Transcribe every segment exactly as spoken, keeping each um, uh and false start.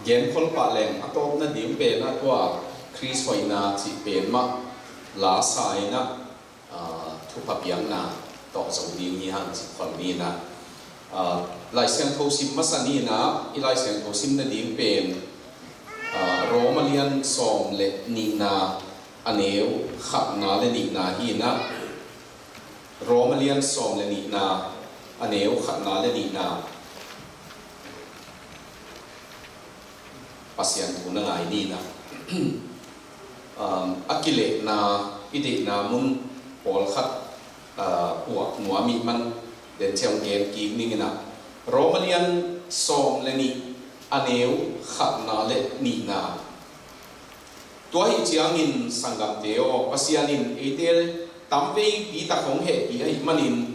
Genkhol pah leng a tawpna ding pen a tua Khrist hoihna cih pen mah la sa in ah, aa, thupha piakna tawh zo ding hi hang cih khol ni in ah, aa, Lai Siangtho sim masa ni in ah, i Lai Siangtho sim nading pen, aa, Rom a lian sawm le nihna a neu khatna le nihna hi in ah, Rom a lian sawm le nihna a neu khatna le nihna. Pasian thu na ngai ni in ah, um, a kilehna, i deihna mun pawlkhat, uh, puak nuam ih man den ciang gen kik ning in ah, Rom a lian sawm le nih a neu khatna le nihna. Tua hi ciangin sanggamte aw, Pasian in eite tamveipi tak hong hehpih ahih manin,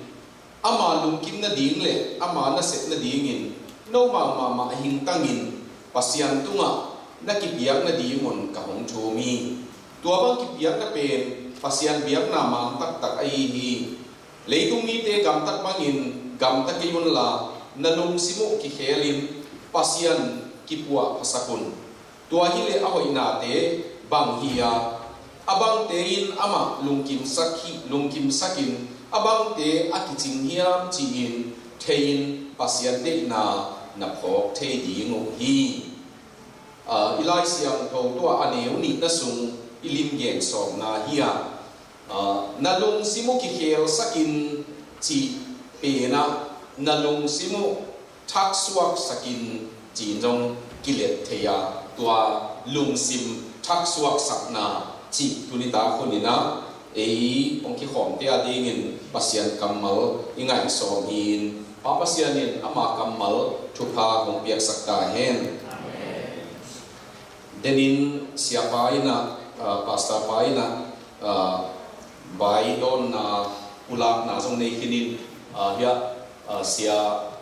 ama lungkim nading le ama nasep nadingin nomau mahmah hingtangin Pasian tungah na kipiak nadingun ka hong thum hi. Tua bang kipiakna pen Pasian biakna mang taktak ahi hi. Leitung mite gamtat bangin gamta kei unla, na lungsim uh kikhelin Pasian kipuah phasak un. Tua hileh a hoihnate bang hi a, a bangte in amah lungkimsak hi, lungkimsakin a bangte a kicing hiam ci-in thei-in Pasian deihna na phawk thei ding uh hi. Aa, i Lai Siangtho tua a neu nihna sung i limgen sawmna hi a, aa, na lungsim uh kikhelsakin cih pen ah na lungsim uh thaksuaksakin ci-in zong kilet thei a, tua lungsim thaksuaksakna cih tunitak hun in ah ei hong kikhawmte a dingin Pasian kammal i ngaihsawm hi-in, Pa Pasian in ama kammal thupha hong piaksak ta hen. Denin siapa in ah, ah, pastor pa in ah, ah, vai dawnna, pulakna zong nei khin in, ah, hiah, ah, sia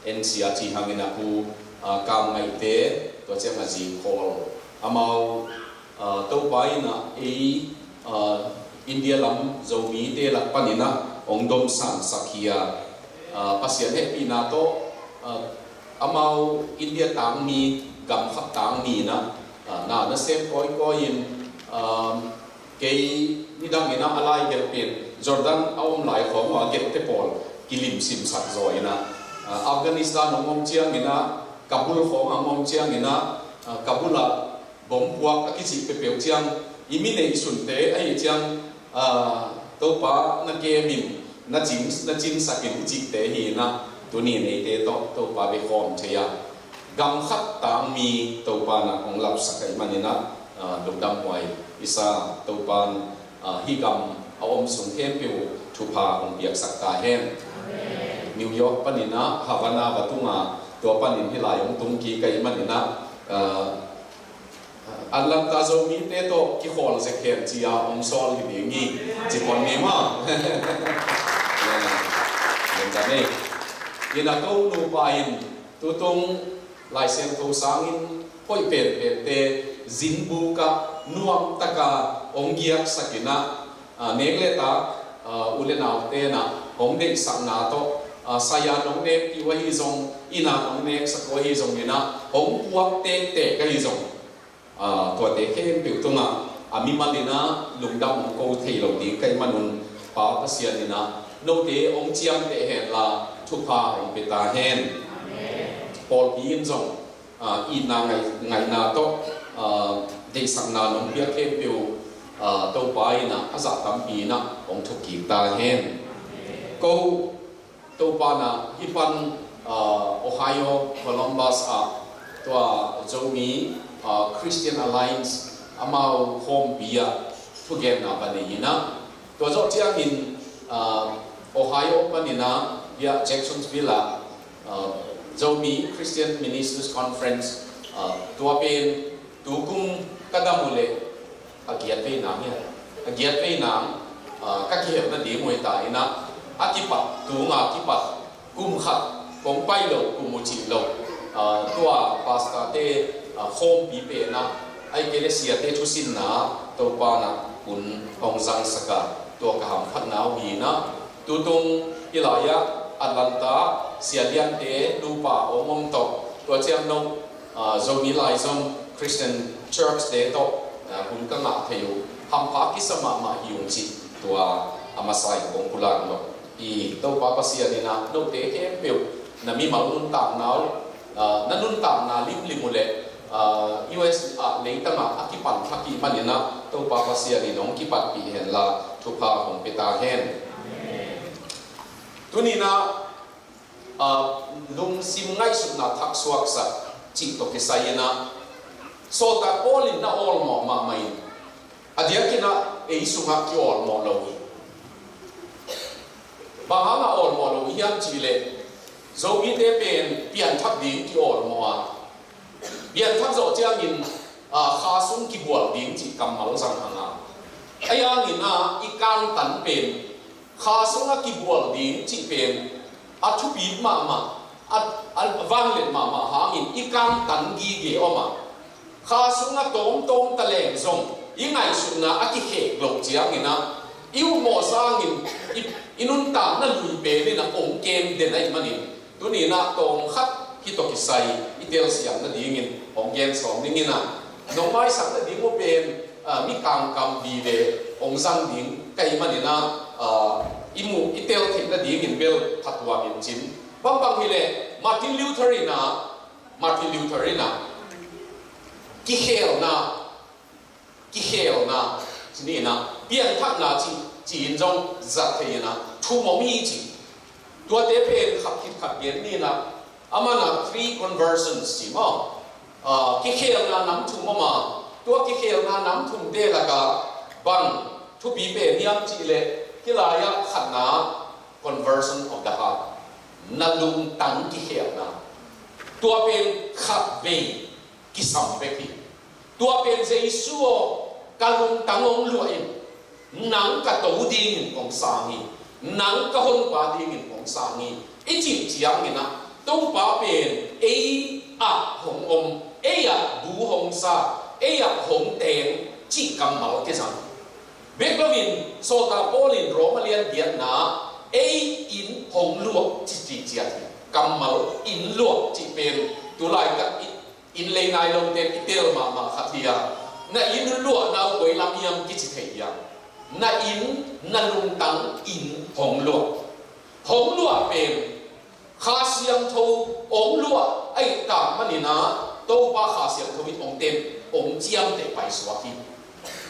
en sia ci hangin a pu, ah, Kam Ngaihte, tua ciang a zi khawl. Amau, ah, Topa in ah ei, ah, India lam Zomite lak panin ah hong domsangsak hi a, ah, Pasian hehpihna tawh, ah, amau India tangmi, gam khat tangmi in ah, ah, na nasem kawikawi in, ah, kei nidang in ah a lai gelh pen Jordan a om lai khawng uh a gelhte pawl kilimsimsak zaw in ah, ah, Afghanistan hong om ciangin ah, Kabul khawng hong om ciangin ah, ah, Kabul ah bomb puak a kicih peuhpeuh ciang i mi neihsunte ahih ciang, ah, Topa na kem in, na cin, na cinsak in i cihte hi in ah, tuni in eite tawh Topa bia khawm thei a, gam khat tangmi Topa in ah hong lapsak ahih manin ah, ah, lungdamhuai i sa. Topa in, ah, hih gam a om sung khempeuh thupha hong piaksak ta hen. New York panin ah Havana va tung a, tua panin hih lai hong tung kik ahih manin ah, ah, Atlanta Zomite tawh kikhawl zek hen ci-a hong sawl hi ding hi, ci pon ni maw. Ina ko nupa in tutung Lai Siangtho sangin hoih penpente zingbuk ah nuamtaka hong giaksak in ah, ah, nek le tak, ah, u le naute in ah hong deihsakna tawh, ah, sai-a nong nek pih uh ahi zong, inn ah nong neksak uh ahi zongin ah hong puak tektek ahi zong, ah, tuate khempeuh tungah a mimal in ah lungdam hong ko thei lo ding ka hih manun, Pa Pasian in ah note hong ciamteh henla thupha hong pia ta hen. Pawlpi in zong, ah, itna ngai-, ngaihna tawh, ah, deihsakna nong piak khempeuh, ah, Topa in ah a zah tampi in ah hong thuk kik ta hen. Ko Topa in ah hih pan, ah, Ohio, Columbus ah tua Zomi, ah, Christian Alliance amau khawmpi ah thugenna va nei in ah, tua zawh ciangin, ah, Ohio panin ah biak Jacksonville ah, ah, Zomi Christian Ministers Conference, ah, tua pen tukum ka dam uh leh a giat vei nang hi a, a giat vei nang, ah, ka kihel nading uh hi ta in ah, a kipat, tung a kipat kum khat kong pai lo, kum uh cih lo, ah, tua pastorte, ah, khawmpi pen ah, ahih kei leh siate thusinna Topa in ah hun hong zangsak a, tua ka hamphatna uh hi in ah, tutung hih lai-ah Atlanta sia liante nupa hong om tawh, tua ciang no Zomi Laizom Christian Church te tawh hun ka ngah thei uh hampha kisa mahmah hi ung cih tua a masa in kong pulak lo hi. Topa Pasian in ah note khempeuh na mimal nuntakna uh na nuntakna limlim uh leh U S ah leitangah a kipan thak ih manin ah Topa Pasian in hong kipatpih henla thupha hong pia ta hen. Tuni in ah lungsim ngaihsutna thaksuaksak cih tawh kisai in ah Sawltak Paul in na awlmawh mahmah in a diakin ah ei sungah kiawlmawh lo hi. Bang hangah awlmawh lo hiam cih leh Zomite pen pianthak ding kiawlmawh a, pianthak zawh ciangin kha sung kibual ding cih kammal zang hang a, ahi hangin ah i kangtan pen kha sungah kibual ding cih pen a thupi mahmah, a vanglian mahmah hangin i kangtan gige om a, kha sungah tawmtawm ta leng zong i ngaihsutna a kikhek loh ciangin ah i upmawh sangin i nuntakna lui pen in ah hong kem den ahih manin tuni in ah tawmkhat hih tawh kisai i telsiam nadingin hong gen sawm ning in ah, nong maisak nading uh pen mi kangkam vive hong zang ding ka hih manin ah i muh i tel theih nadingin bel phattuam in cin. Bangbang hileh Martin Luther in ah Martin Luther in ah kikhelna kikhelna ci-in ah pianthakna ci-in zong zat thei in ah thum om hi ci. Tuate pen khat khit khat gen ni in ah, a man ah three conversions ci maw? Kikhelna nam thum om a, tua kikhelna nam thumte lakah bang thupi pen hiam cih leh hih lai-ah khatna conversion of the heart, na lungtang kikhelna. Tua pen khatvei kisam bek hi. Tua pen Jesu aw, ka lungtang hong luah in, nang ka to dingin kong sang hi, nang ka honpa dingin kong sang hi i cih ciangin ah Topa pen ei ah hong om, ei ah bu hong sa, ei ah hong teng cih kammal kizang. Bek loin Sawltak Paul in Rom a lian giatna ei inn hong luah ci ci ciat hi. Kammal inn luah cih pen tulaitak inn lei nai lote i tel mahmah khat hi a, na inn luahna uh koi lam hiam kici thei hiam? Na inn, na lungtang inn hong luah. Hong luah pen Kha Siangtho hong luah ahih tak manin ah Topa Kha Siangtho in hong tem, hong ciamteh paisuak hi.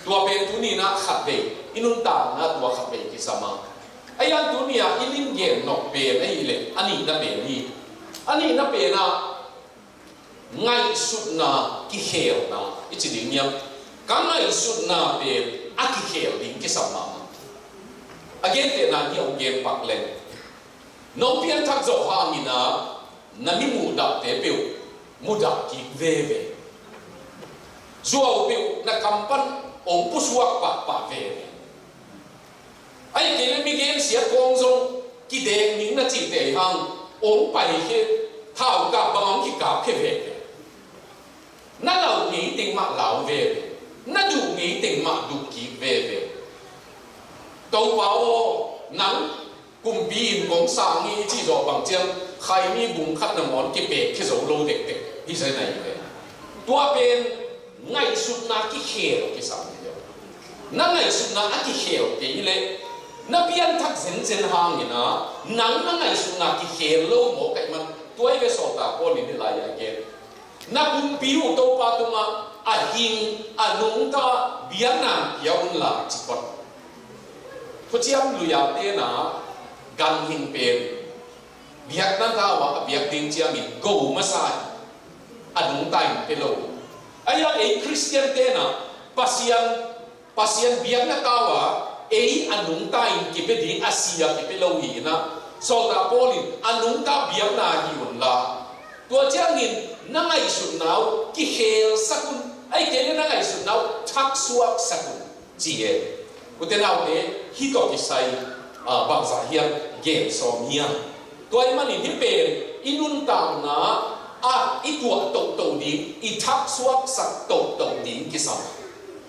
Tua pen tuni in ah khatvei i nuntakna tua khatvei kisam a, ahi hang tuni ah i lim gen nop pen ahih leh a nihna pen hi. A nihna pen ah ngaihsutna kikhelna i ci ding hiam? Ka ngaihsutna pen a kikhel ding kisam mahmah. A gentehna hi a, hong gen pak leng, nong pianthak zawh hangin ah na mi muhdahte peuh mudah kik veve. Zuau peuh na kam pan hong pusuak pahpah veve. Ahih kei leh mi gensiat kawng zong kidek ning na cihte hang hong paikhia, thaukap bang hong kikapkhia veve. Na lau ngei teng mah lau veve, na duh ngei teng mah duh kik veve. Topa aw, nang kumpi in kong sang hi i cih zawh bang ciang Khaimi bung khat nangawn kipekkhia zo lo dekdek hi zen ahi ve. Tua pen ngaihsutna kikhel kisam hi lo. Na ngaihsutna a kikhel kei leh na pianthak zenzen hangin ah nang na ngaihsutna kikhel lo maw ka hih man. Tua hi ve Sawltak Paul in hih lai-ah a gen. Na kumpi uh Topa tungah a hing a nungta biakna pia unla ci phot. Thuciam Lui-a te'n ah ganhing pen biakna tau ah a biak ding ciangin go masa hi, a nungta in pia lo. Ahi hang ei Khristian te'n ah Pasian Pasian biakna tau ah ei a nungta in kipia ding a si a kipia lo hi in ah, Sawltak Paul in a nungta biakna hi unla, tua ciangin na ngaihsutna uh kikhelsak un, ahih kei leh na ngaihsutna uh thaksuaksak un ci e. Ute naute, hih tawh kisai bangzah hiam gen sawm hiam? Tua ahih manin hih pen i nuntakna ah i tuah tohtoh ding, i thaksuaksak tohtoh ding kisam.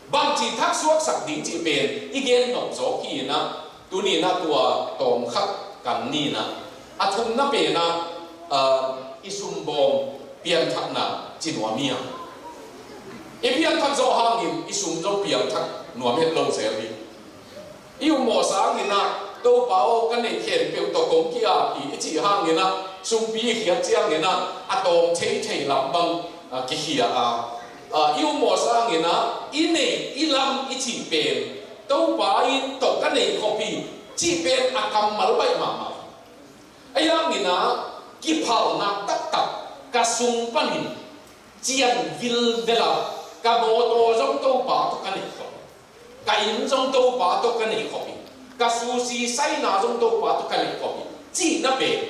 Bangci thaksuaksak ding cih pen i gen nop zawk hi in ah, tuni in ah tua tawmkhat kan ni in ah, a thumna pen ah i sumbawm pianthakna, ci nuam hi a. I piangthak zawh hangin i sum zong piangthak nuam het lo zel hi. I upmawhsa hangin ah, Topa aw, ka neih khempeuh tawh kong ki-ap hi, i cih hangin ah, sumpi i khiat ciangin ah, a tawm thei thei lam bang, ah, kikhia a. Ah, i upmawhsa hangin ah, i neih i lam i cih pen Topa in tawh ka neih khop hi, cih pen a kammal baih mahmah hi. Ahi hangin ah, kiphalna taktak ka sung panin cian vilvel a, ka mawtaw zong Topa tawh ka neih khop hi. Ka inn zong Topa tawh ka neih khop hi. Ka susi saina zong Topa tawh ka neih khop hi, cihna pen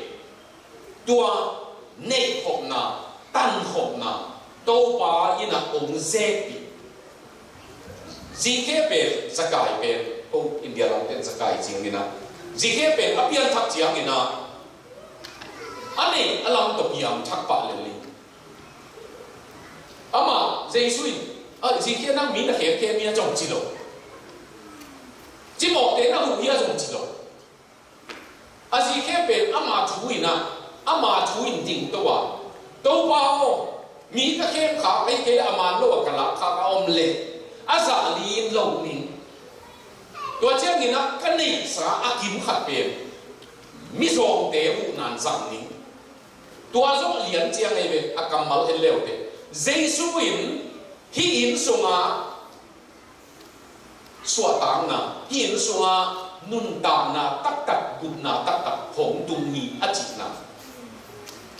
tua neihkhopna, tankhopna Topa in ah hong zek hi. Zikhe pen, Zakai pen, ko India lam pen Zakai ciangin ah, Zikhe pen a pianthak ciangin ah, a neih a lam tawh piangthak pah lel hi. Amah, Jesu in, a, Zikhe, nang mi na khemkhem hi a, zong ci lo. Cimawhte na huh hi a, zong ci lo. A Zikhe pen ama thu in ah, ama thu in dingto a, Topa aw, mi ka khem khak, ahih kei leh a man lo a ka lak khak a om leh, a zah lin lo ning. Tua ciangin ah ka neihsa a kim khat pen mizawngte huhna in zang ning. Tua zawh lian ciang ahi ve, a kammal en le uh teh, Jesu in hih inn sungah suahtakna, hih inn sungah nuntakna taktak, gupna taktak hong tung hi, a cihna.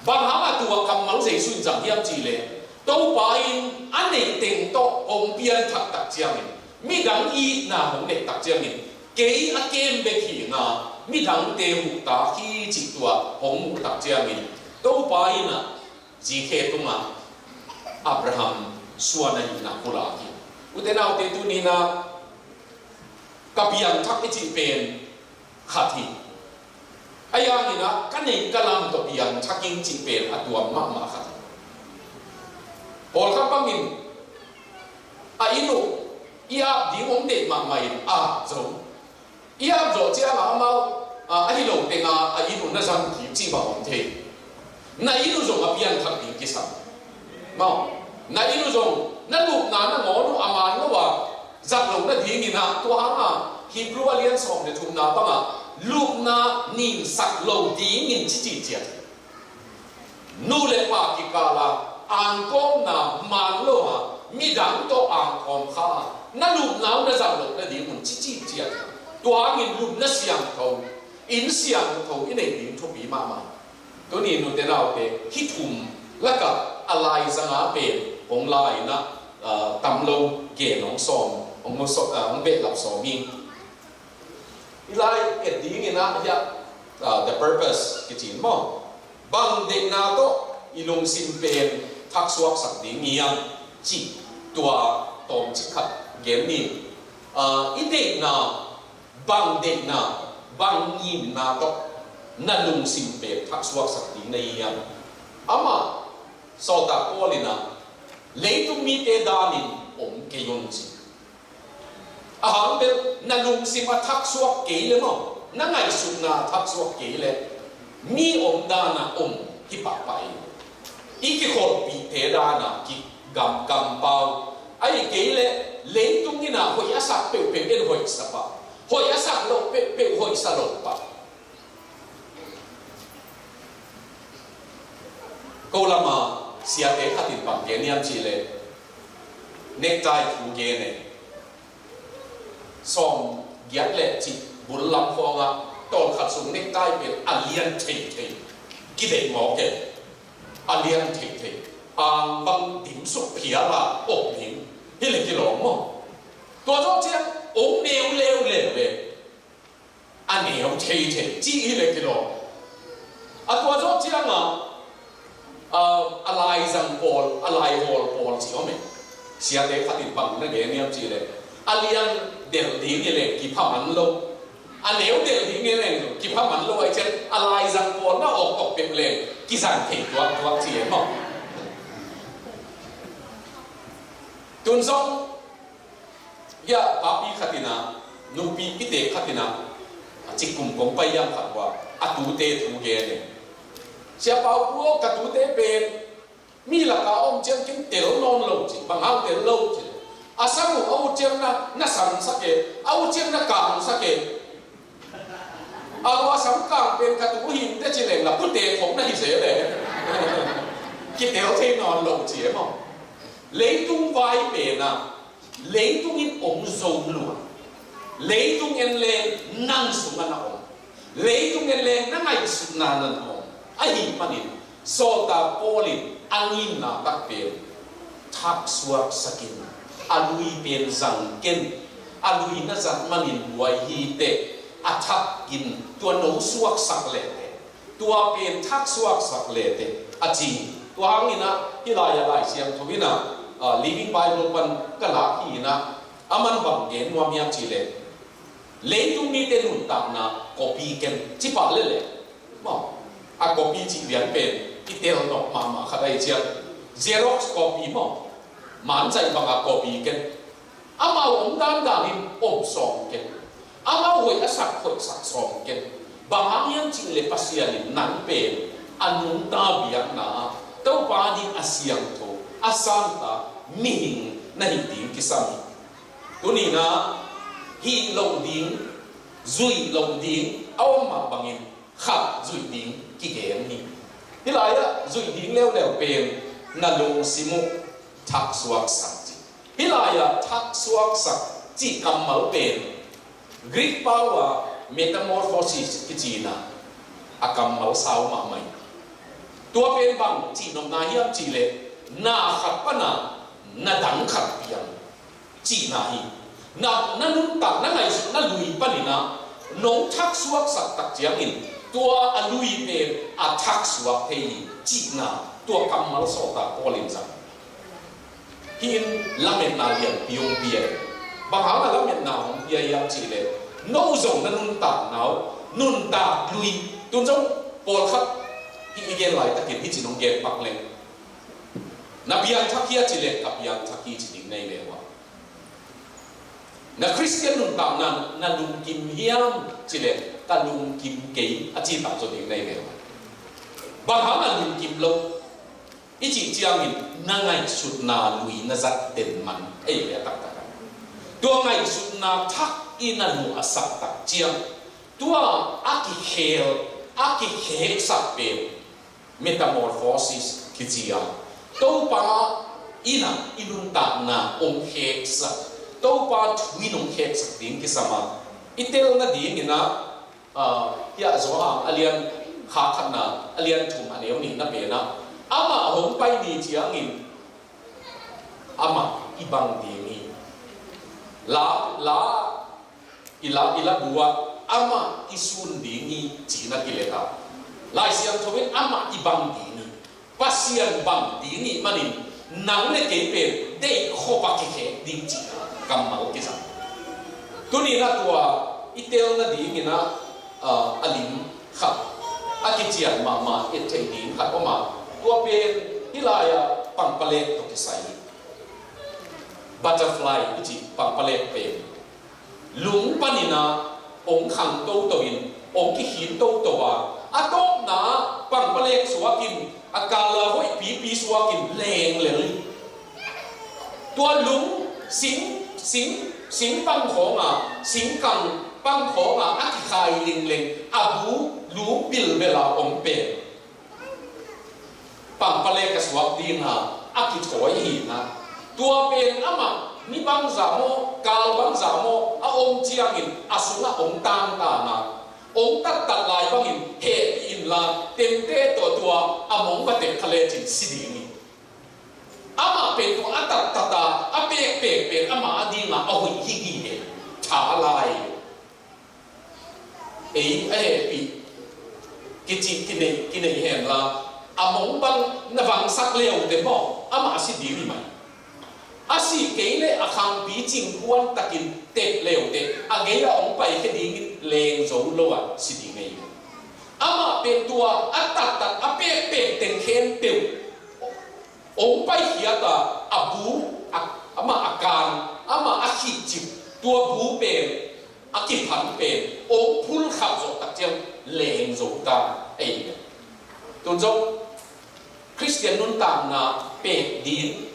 Bang hang a tua kammal Jesu in zang hiam cih leh, Topa in a neih teng tawh hong pianthak tak ciangin, midang itna hong neih tak ciangin, kei a kem bek hi a, midangte huh tak hi cih tua hong muh tak ciangin, Topa in ah Zikhe tungah Abraham suan ahihna pulak hi. Ute naute, tuni-in ah ka piangthak i cih pen khat hi. Ahi hangin ah ka neih ka lam tawh piangthak ing cih pen a tuam mahmah khat hi. Pawlkhat bangin a inn uh i ap ding hong deih mahmah in ap zo. I ap zawh ciangah amau, a, ahi lo tengah a inn uh na zang kik cih bang om thei. Na inn uh zong a pianthak ding kisam. Maw, na inn uh zong na lupna nangawn uh a man lo a zat loh nadingin ah, tua hangah Hebrew a lian sawm le thumna bangah lupna ninsak lo dingin cici ciat. Nu le pa kikal a angkawmna man lo a, midang tawh angkawm kha a, na lupna uh na zat loh nadingun cici ciat. Tua hangin lupna siangtho, inn siangtho i neih ding thupi mahmah. Tuni nute naute, hih thum lakah a laizang a pen hong la-in ah, ah, tam lo gen hong sawm, hong, hong behlap sawm hi. I lai et dingin ah hiah, ah, the purpose kici in maw? Bang deihna tawh i lungsim pen thaksuaksak ding hiam cih tua tawmcik khat gen ni. Ah, i deihna, bang deihna, bang ngimna tawh na lungsim pen thaksuaksak ding na hi hiam? Amah, Sawltak Paul in ah, leitung mite danin om kei un ci. A hang bel na lungsim a thaksuak kei le maw, na ngaihsutna a thaksuak kei le, mi om dana om hi pahpah hi. I kikholhpihte dana kigam kampau, ahih kei le leitung in ah hoih a sak peuhpeuh in hoihsa pah, hoih a sak loh peuhpeuh hoihsa lo pah. Ko lama siate khat in bang gen hiam cih leh, necktie thu gen e. Sawm giat le cih bul lam khawngah tawlkhat sung necktie pen a lian theithei kideih mawk e. A lian theithei, ang bang dimsuk phial a om ding hi le kilawm maw? Tua zawh ciang ong neu leuleu e. A neu theithei cih hi le kilawm. A tua zawh ciangah, a, a laizang pawl, a laihawl pawl cih om e. Siate khat in bang na gen hiam cih leh, a lian delh ding hi leng kipha man lo, a neu delh ding hi leng kipha man lo, ahih ciang a laizang pawl na awk awk peuh leng kizang thei tuaktuak ci e maw? Tun zong hiah papi khat in ah, nupi kite khat in ah, a cikkum kong pai hiam khat uh ah, a tute thu gen e. Sia Pau Pu aw, ka tute pen Mi lakah a om ciang kin tel nawn lo ci, bang hang tel lo ci. A sam uh a ut ciang na, na samsak e, a ut ciang na kangsak e. A lua sam kang pen ka tu hin te ci leng la pute khong na hi se le. Kitel thei nawn lo ci e maw. Leitung vai pen a, leitung in ong zo lua. Leitung en leng nang sungah na om. Leitung en leng na ngaihsutna na om. Ahi panin Sawltak Paul in a ngimna tak pen thaksuak sakin, a lui pen zang ken, a lui na zat manin buai hi teh, a thak in tua no suaksak leh teh, tua pen thaksuaksak leh teh a ci. Tua hangin ah hih lai-ah Lai Siangtho in ah, ah, Living Bible pan ka lak hi in ah, a man bang gen nuam hiam cih leh, leitung mite nuntakna copy ken ci pah leh leh. Maw, a copy cih lian pen i tel nawk mahmah khat ahi ciang, Xerox copy maw, manzaih bangah copy ken. Amau om dandan in om sawm ken. Amau hoih a sak hoih sak sawm ken. Bang hang hiam cih leh Pasian in nang pen a nungta biakna ah Topa ding a siangtho, a santa mihing na hih ding kisam hi. Tuni-in ah hih loh ding, zuih loh ding a om mah bangin khat zuih ding kigen hi. Hih lai-ah zuih ding leuleu pen na lungsim uh thaksuaksak cih. Hih lai-ah thaksuaksak cih kammal pen Greek pau ah metamorphosis kici-in ah a kammal sau mahmah hi. Tua pen bang cihnopna hiam cih leh, na khat pan a na dang khat piang cihna hi. Na, na nuntak, na ngaihsut, na lui panin ah nong thaksuaksak tak ciangin tua a lui pen a thaksuak thei hi cihna, tua kammal Sawltak Paul in zang. Hih in lametna lianpi hong pia hi. Bang hang a lametna hong pia hiam cih leh, no zong na nuntakna uh, nuntak lui, tun zong pawlkhat hih i gen laitakin hih ci nong gen pak leng, na piangthak hia cih leh, ka piangthak hi ci ding nei ve ua. Na Khristian nuntakna na lungkim hiam cih leh, ka lungkim kei a ci tak zaw ding nei ve ua. Bang hang a lungkim lo i cih ciangin na ngaihsutna lui na zat den man ei ve a taktak a. Tua ngaihsutna thak i na luahsak tak ciang, tua a kikhel, a kikheksak pen metamorphosis kici a, Topa in ah i nuntakna hong kheksak, Topa thu in hong kheksak ding kisam a. I tel nadingin ah, ah, hiah Johan a lian kha khatna, a lian thum a neu nihna pen ah, amah hong pai ni ciangin amah i bang ding hi. La, la, i la, i la bu ah amah i sun ding hi cihna kilet a, Lai Siangtho in amah i bang ding hi, Pasian bang ding hi manin nang le kei pen deih khop a kikhek ding cihna kammal kizang. Tuni-in ah tua i tel nadingin ah, ah, a lim khat a kician mahmah et theih ding khat om a, tua pen hih lai-ah pangpalek tawh kisai hi. Butterfly i cih pangpalek pen lung panin ah hong khang toto in, hong kikhin toto a, a tawpna ah pangpalek suak in, a kal ah hoih pipi suak in leng lel hi. Tua lung sing, sing, sing pang khawng a, singkang pang khawng a, a kikhai lingleng, a bu lu bilbel a om pen pangpalek a suak ding a, a kithawi hi na. Tua pen amah ni bangzah maw, kal bangzah maw a om ciangin a sungah hong tangtan a, hong tattat lai bangin hehpih inla, temte tawh tua a mong va tep kha lecin si ding hi. Amah pen tua a tattat a, a pekpek pen amah a dingah a hoih hi hi hen. Tha lai. Ei a hehpih kici kinei, kinei henla, a mong bang na vangsak leute maw, amah a si ding hi mai. A sih kei leh a khangpi cingkuan takin tep leute, a gei-ah hong paikhia dingin leng zo lo a si ding hi. Amah pen tua a tattat a pekpek teng khempeuh hong paikhiat a, a bu, a, amah a kan, amah a khihcip, tua bu pen, a kiphan pen hong phulkhap zawh tak ciang leng zo ta ei. Tun zong Khristian nuntakna pek ding,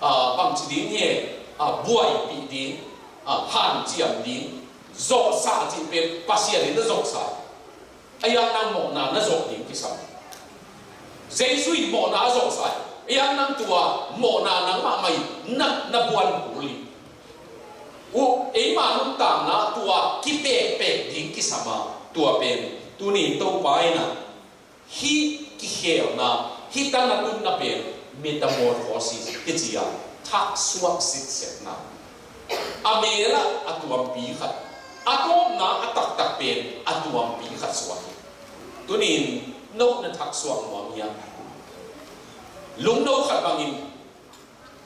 ah, bangci ding hi, ah, buaipih ding, ah, hanciam ding, zawhsa cih pen Pasian in na zawhsa. A iang nang mawhna na zawh ding kisam. Jesu in mawhna a zawhsa. A iang nang tua mawhna nang mahmah in na, na buan kul hi. Uh, eima nuntakna tua kipekpek ding kisam a, tua pen tuni Topa in a, hih kikhelna, hih tan a tunna pen metamorphosis kici a, thaksuak sitsetna. A mel ah a tuampi khat, a tawpna a taktak pen a tuampi khat suak hi. Tunin no na thaksuak nuam hiam? Lungno khat bangin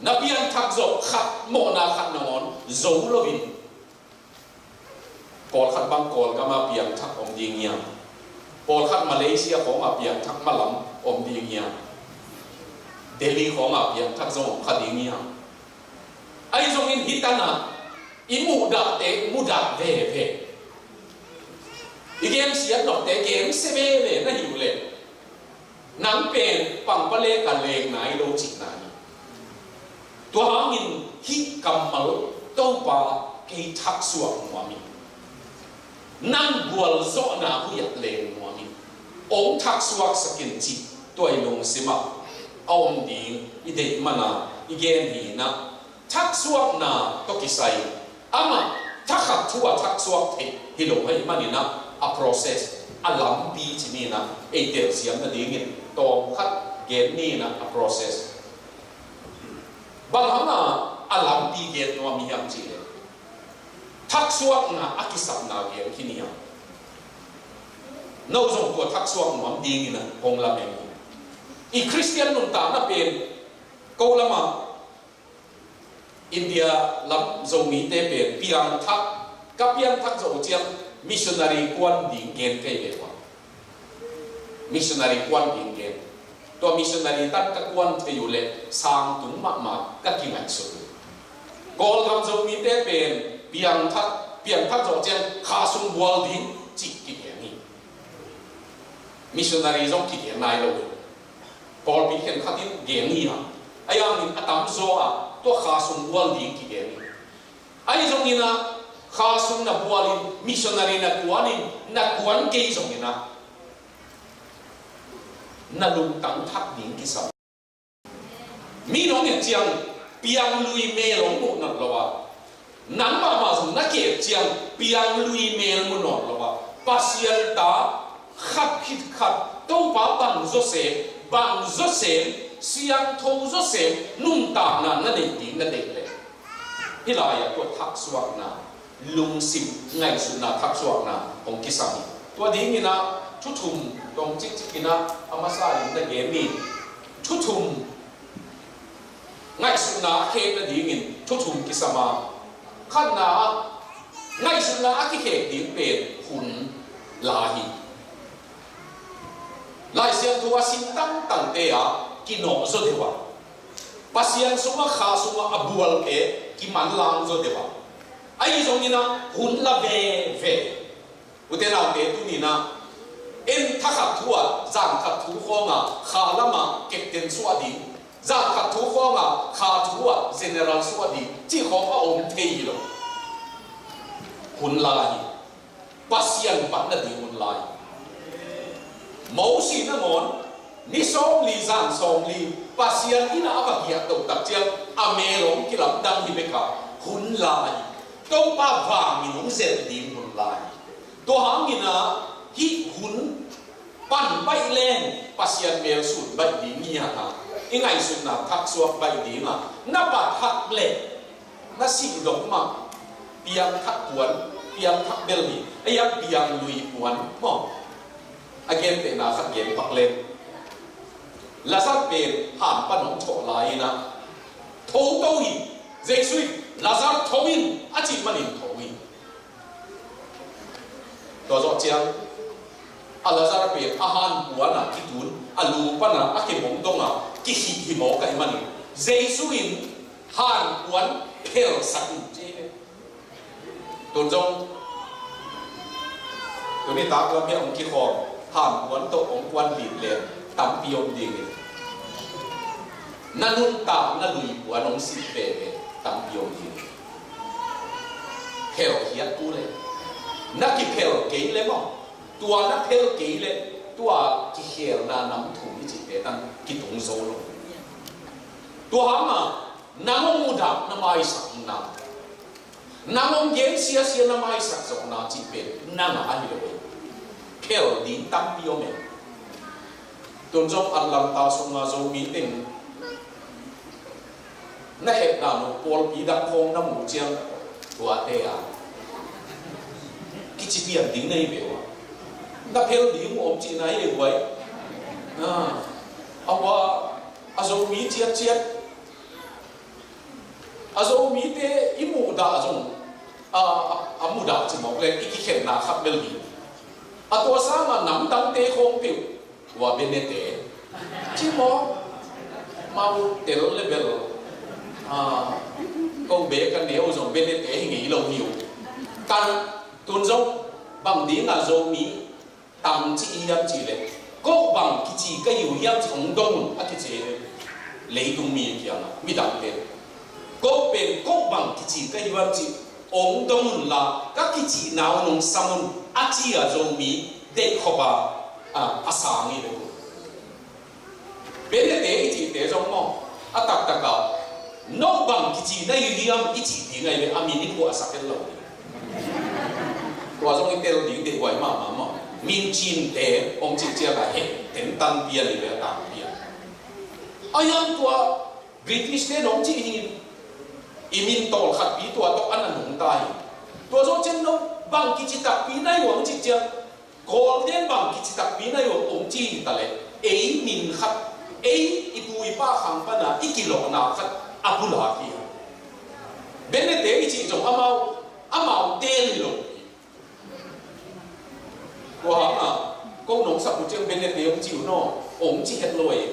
na piangthak zawh khat, mawhna khat nangawn zo loin, pawlkhat bang Kawlgam a piangthak om ding hiam? Pawlkhat Malaysia khawng a piangthak malam om ding hiam? Delhi khawng a piangthak zong om kha ding hiam? Ahi zongin hih tan a i muhdahte mudah veve. I gensiat nopte gensia veve na hi uh leh, nang pen pangpalek a leng nai lo cihna hi. Tua hangin hih kammal Topa kei thaksuak nuam hi. Nang gualzawhna huih ah leng nuam hi. Ong thaksuaksak in cih tua i lungsim ah a om ding i deih man a i gen hi na. Thaksuakna tawh kisai amah thakhat thu a thaksuak theih hi lo ahih manin a, a process, a lampi ci ni na, ei telsiam nadingin tawmkhat gen ni na, a process. Bang hang a a lampi gen nuam i hiam cih leh, thaksuakna a kisapna gen khin hiam? No zong tua thaksuak nuam dingin a hong lamen hi. I Khristian nuntakna pen ko lamah India lam Zomite pen piangthak, ka piangthak zawh uh ciang missionary kuan ding gen kei ve ua. Missionary kuan ding gen. Tua missionary tan ka kuan thei uh leh sang tung mahmah ka kingaihsut uh. Kawlgam Zomite pen piangthak, piangthak zawh ciang kha sung bual ding cih kigen hi. Missionary zong kigen nai lo hi. Pawlpi khenkhat in gen hi a, a iangin a tamzaw ah tua kha sung bual ding kigen hi. Ahi zongin a, kha sung na bualin, missionary na kuanin, na kuan kei zongin a, na lungtang thak ding kisam. Mi nong et ciang pianglui mel hong muh nawn lo a, nang mahmah zong na ki et ciang pianglui mel mu nawn lo a, Pasian ta khat khit khat Topa bang zawsem, bang zawsem, siangtho zawsem nuntakna na neih ding na deih leh, hih lai-ah tua thaksuakna, lungsim ngaihsutna thaksuakna hong kisam hi. Tua dingin a, thu thum tawm cikcik in a, a masa in na gen ni. Thu thum, ngaihsutna a khek nadingin thu thum kisam a, khatna ah ngaihsutna a kikhek ding pen hun la hi. Lai Siangtho a sim tangtangte ah kinawh zaw deuh a, Pasian sungah, kha sungah a bualte kimanlang zaw deuh a, ahi zongin a hun la veve. Ute naute, tuni in a, en thakhat thu ah zan khat thu khawng ah kha lamah captain suah ding, zan khat thu khawng ah kha thu ah general suah ding cih khawng a om thei hi lo. Hun la hi. Pasian pat nading hun la hi. Moses nangawn ni sawmli zan sawmli Pasian in a va giahtoh tak ciang a mel hong kilamdang hi bek a, hun la hi. Topa vangin hong zelh ding hun la hi. Tua hangin a, hih hun pan baih leng Pasian mel sun baih ding hi a, i ngaihsutna thaksuak baih ding a, na pat hak leh na sih dong mah, piangthak puan, piangthak bel hi, a iang pianglui puan maw? A gentehna khat gen pak leng, Lazar pen han pan hong thawh lai-in a, tho to hi. Jesu in, "Lazar, tho in," a cih manin tho hi. Tua zawh ciang a Lazar pen a han puan ah kitun, a lu pan a a kemong dong a kihih hi mawk ahih manin Jesu in han puan phelsak in ci hi. Tun zong tuni tak lam hiah hong kikhawm han puan tawh hong puan lit leng tampi om ding hi. Na nuntakna lui puan hong sih veve tampi om ding. Phelkhiat tu le, na kiphel kei le maw, tua na phel kei le, tua kikhelna nam thum i cihte tan kitung zo lo. Tua hanga nang hong mudah na maisakna, nang hong gen siasia na maisak zawhna cih pen nang a hi lo e. Phel ding tampi om e. Tun zong Atlanta sunga Zomi teng na hehna uh pawlpi dang khawng na muh ciang tuate a kici pian ding na hi ve ua. Na phel ding uh om cihna hi e guai. A hua a Zomi ciatciat a Zomite i muhdah zong a, a, a mudah cimawk le i kikhenna khat bel hi. A tua sanga namdangte khawng peuh ua Benete cimawk mau tel le bel a, ko be ka neu zong Benete hi ngei lo hi uh. Kan tun zong bang dinga Zomi tang ci i hiam cih le, ko bang kici ka hi uh hiam cih hong dong un a kici hi. Leitung mi kiangah midangte ko pen ko bang kici ka hi uh hiam cih hong dong un la ka kicihna un hong sam un a ci a Zomi deih khop a, a, a sang hi ve uh. Benete i cihte zong maw, a taktak a no bang kici na hi hiam i cih ding ahi ve, a min i phuahsak het lo ding. Tua zong i tel ding deih huai mahmah maw. Min cinte hong cih ciang a het tentan pian hi ve, a tang pian. A hiang tua British te nong cih hi. I min tawlkhatpi tua tawh a na nungta hi. Tua zong ciang no bang kici takpi na hi uh hong cih ciang Kawlten bang kici takpi na hi uh hong ci hi ta leh, ei min khat, ei i pu i pa khang pana i kilawhna khat a pulak hi a. Benete i cih zong amau, amau tel hi lo. Tua hanga ko nong sak uh ciang Benete hong ci uh naw, hong ci het lo ei.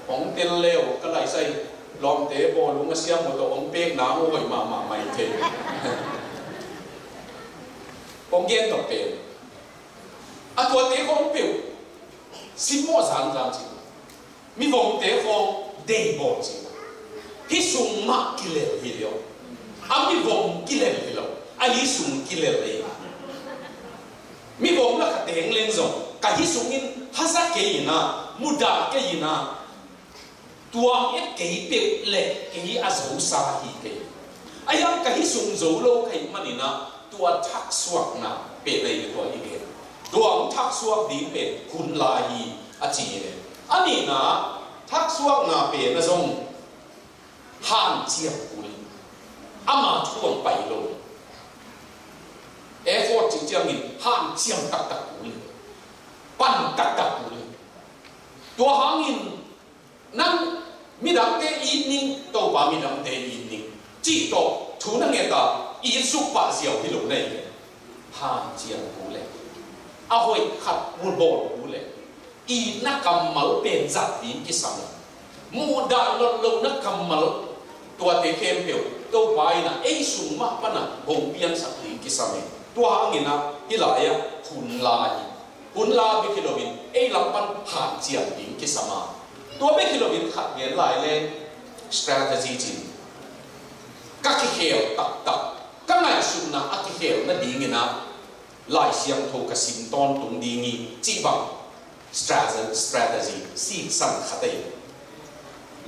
Hong tel leu ka laisai lawmte bawlung a siam uh tawh hong pekna hong hoih mahmah mai thei. Hong gen tawh pen a tuate khawng peuh simmawh zanzan cih. Mivomte khawng deibawl cih. Hih sung mah kilel hi lo. A mivom kilel hi lo. A hih sung kilel hi. Mivom na kha teng leng zong ka hih sungin haza kei ina, mudah kei ina, tua hong et kei peuh le kei a zosa hi kei. A hiang ka hih sung zo lo ka hih manin ah tua thaksuakna pen ahi ve tua i gen. Tua hong thaksuak ding pen hun la hi a ci hi ve. A nihna thaksuakna pen a zong hanciam kul hi. Ama thu hong pai lo. Effort cih ciangin hanciam taktak kul hi. Pan taktak kul hi. Tua hangin nang midangte it ning, Topa midangte it ning cih tawh thu na nget a, it suk pah ziau hi lo na hi ve. Hanciam kul le a hoih khat mu bawl kul le itna kammal pen zat ding kisam. Muhdah lot lohna kammal tuate khempeuh Topa in ah ei sung mah pan ah hong piangsak ding kisam hi. Tua hangin ah hih lai-ah hun la hi. Hun la bek hi loin ei lam pan hanciam ding kisam a. Tua bek hi loin khat gen lai leng strategy cin. Ka kikhel taktak, ka ngaihsutna a kikhel nadingin ah Lai Siangtho ka sim tawntung ding hi cih bang strategy, strategy siksan khat ahi.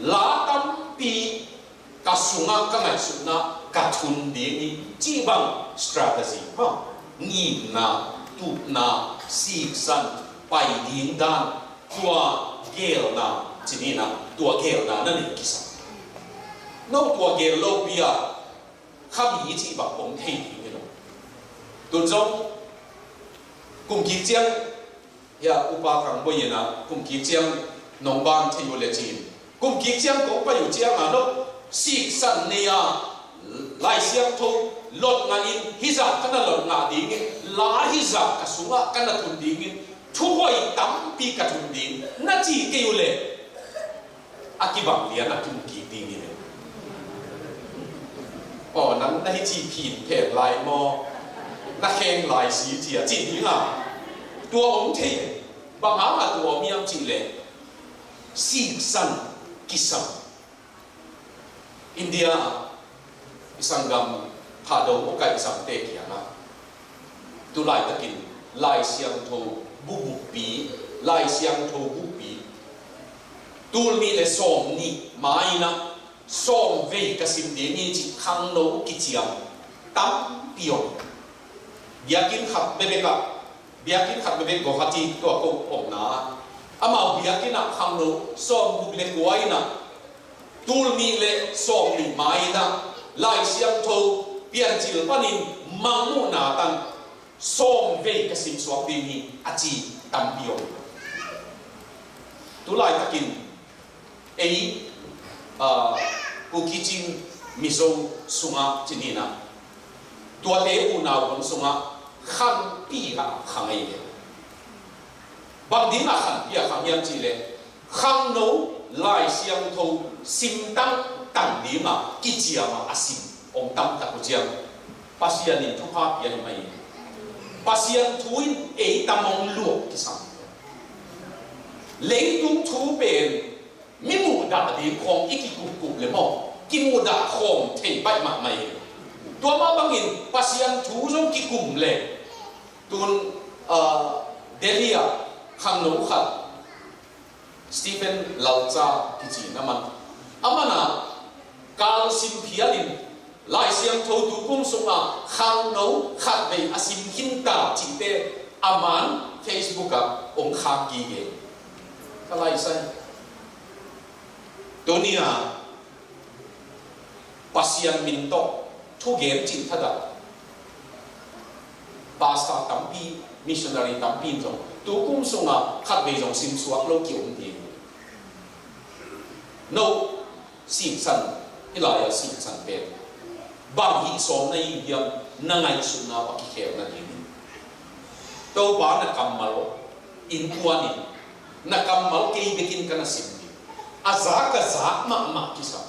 La tampi ka sungah ka ngaihsutna ka thun ding hi cih bang strategy, ha, ngimna, tupna, siksan, pai ding dan, tua gelna, cih ni na, tua gelna na nei kisam. No tua gel lopi a kha mi cih bang hong thei ding hi lo. Tun zong kum kik ciang, hia, Upa Kang Bawi in ah kum kik ciang nong ban thei uh le cin. Kum kik ciang kong pai uh ciang a no siksan nei a Lai Siangtho lot ngah in, hizah ka na lot ngah dingin, la hizah ka sungah ka na thun dingin, thuhoih tampi ka thun ding na ci kei uh le a kibang lian a tum kik ding hi ve. Aw, nang na hi ci phin phen lai maw? Na kheng lai si ci a ci ding a. Tua om thei. Bang hang a tua om hiam cih leh siksan kisam. India i sanggam Thadou awkaih zamte kiangah tu laitakin Lai Siangtho bu bukpi, Lai Siangtho bukpi tul nih le sawm nih ma-in ah sawm vei ka sim ding hi cih khangno kiciam tampi om. Biakinn khat bekbek ah, biakinn khat bekbek Guwahati tua ko omna ah, amau biakinn ah khangno sawm guk le kua in ah tul nih le sawm nih ma-in ah Lai Siangtho Piancil panin Mangmuhna tan sawm vei ka simsuak ding hi a ci tampi om. Tu laitakin ei, ah, Kuki Chin Mizo sungah ci ni in ah, tuate unau hun sungah khanpi a khang ei ve. Bang dingah khanpi a khang hiam cih leh khangno Lai Siangtho sim tangtang dingah kiciam a sim om tamtak uh ciang Pasian in thupha pia hi mai hi. Pasian thu in ei tam hong luah kisam. Leitung thu pen mi muhdah ding khawng i kikupkup le maw, kimuhdah khawm thei baih mahmah hi. Tua mah bangin Pasian thu zong kikum le tun, ah, Delhi ah khangno khat Stephen Lalcha kici na man. Aman ah kal sim phialin Lai Siangtho tu kum sungah khangno khat vei a sim khin ta cihte a man Facebook ah ong khak gige. Ka lai sai. Tuni ah Pasian min tawh thugen cih thadah pastor tampi, missionary tampi in zong tu kum sungah khat vei zong simsuak lo ki-om ding. No, singsan, i lai-a singsan pen bang hih sawm na hi hiam, na ngaihsutna uh a kikhel nadingin Topa na kammal innkuan in, na kammal kei bekin ka na sim ding. A za ka zak mahmah kisam.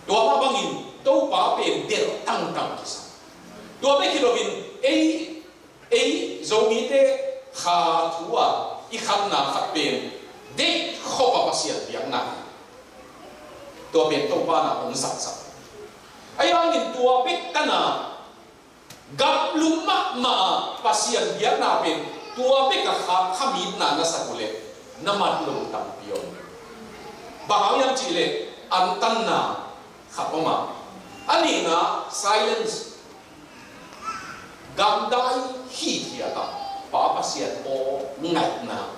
Tua mah bangin Topa pen delh tangtang kisam. Tua bek hi loin ei, ei Zomite kha thu a i khanna khat pen deih khop a Pasian biakna hi. Tua pen Topa na hong zatsak. Ahi hangin tua bek tana gamlum mahmah a Pasian biakna pen tua bek a kha, khamitna na sak uh leh na mat lo tampi om. Bang hang hiam cih leh antanna khat om a, a nihna silence, gamdai hithiat a Pa Pasian aw ngaihna.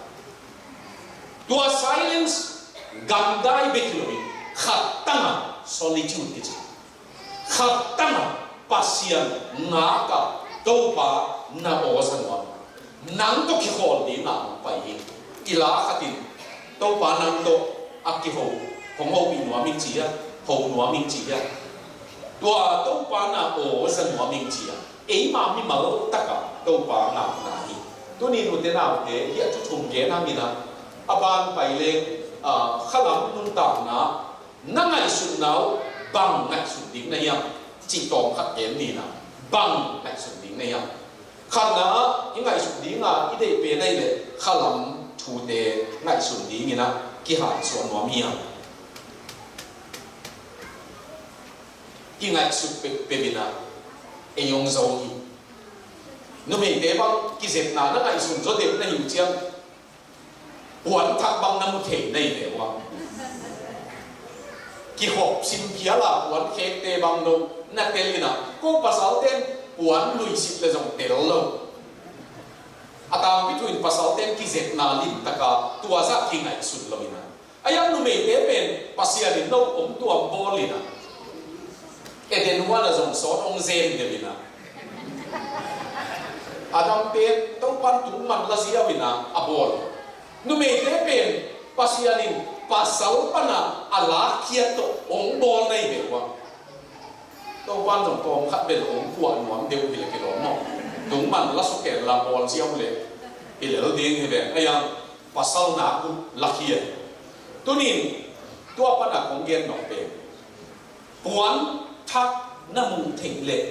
Tua silence, gamdai bek hi loin khat tangah solitude kici, khat tangah Pasian ngak a Topa na aw za nuam, nang tawh kikhawl dingah hong pai hi. I la khatin Topa nang tawh a kiho, hong hopih nuam ing ci a, ho nuam ing ci a. Tua Topa na aw za nuam ing ci a, eima mimal takah Topa ngakna hi. Tuni nute naute hih a thu thum gen hangin ah, a ban pai leng, ah, khalam nuntakna, na ngaihsutna uh bang ngaihsut ding na hiam cih tawm khat gen ni in ah, bang ngaihsut ding na hiam. Khatna ah i ngaihsut ding a i deih pen ahih leh khalam thute ngaihsun dingin ah kihanthawn nuam hiam. I ngaihsut peuhpeuh in ah ei hong zo hi. Numeite bang kizepna na ngaihsun zaw deuh na hi uh ciang puan thak bang na mu thei na hi ve ua. Kihop sim phial a puan khekte bang no na tel in ah, ko pasalte'n puan luisit leh zong tel lo. A tangpi thu in pasalte'n kizepna limtak a tua zah kingaihsun lo in ah, a yang numeite pen Pasian in no om tuam bawl in ah, Eden huan ah zong sawt hong zem deuh in ah, Adam pen Topa'n tungman la ziau in ah a bawl. Numeite pen Pasian in pasal pan a a lakkhiat tawh hong bawl na hi ve ua. Topa'n zong tawm khat bel hong kuah nuam deuh hi leh kilawm maw. Tungman la sukhen la bawl ziau leh hi lel ding hi ve. A yang pasal nak uh lakkhiat. Tunin tua pan a kong gen nop pen, puan thak na muh theih leh,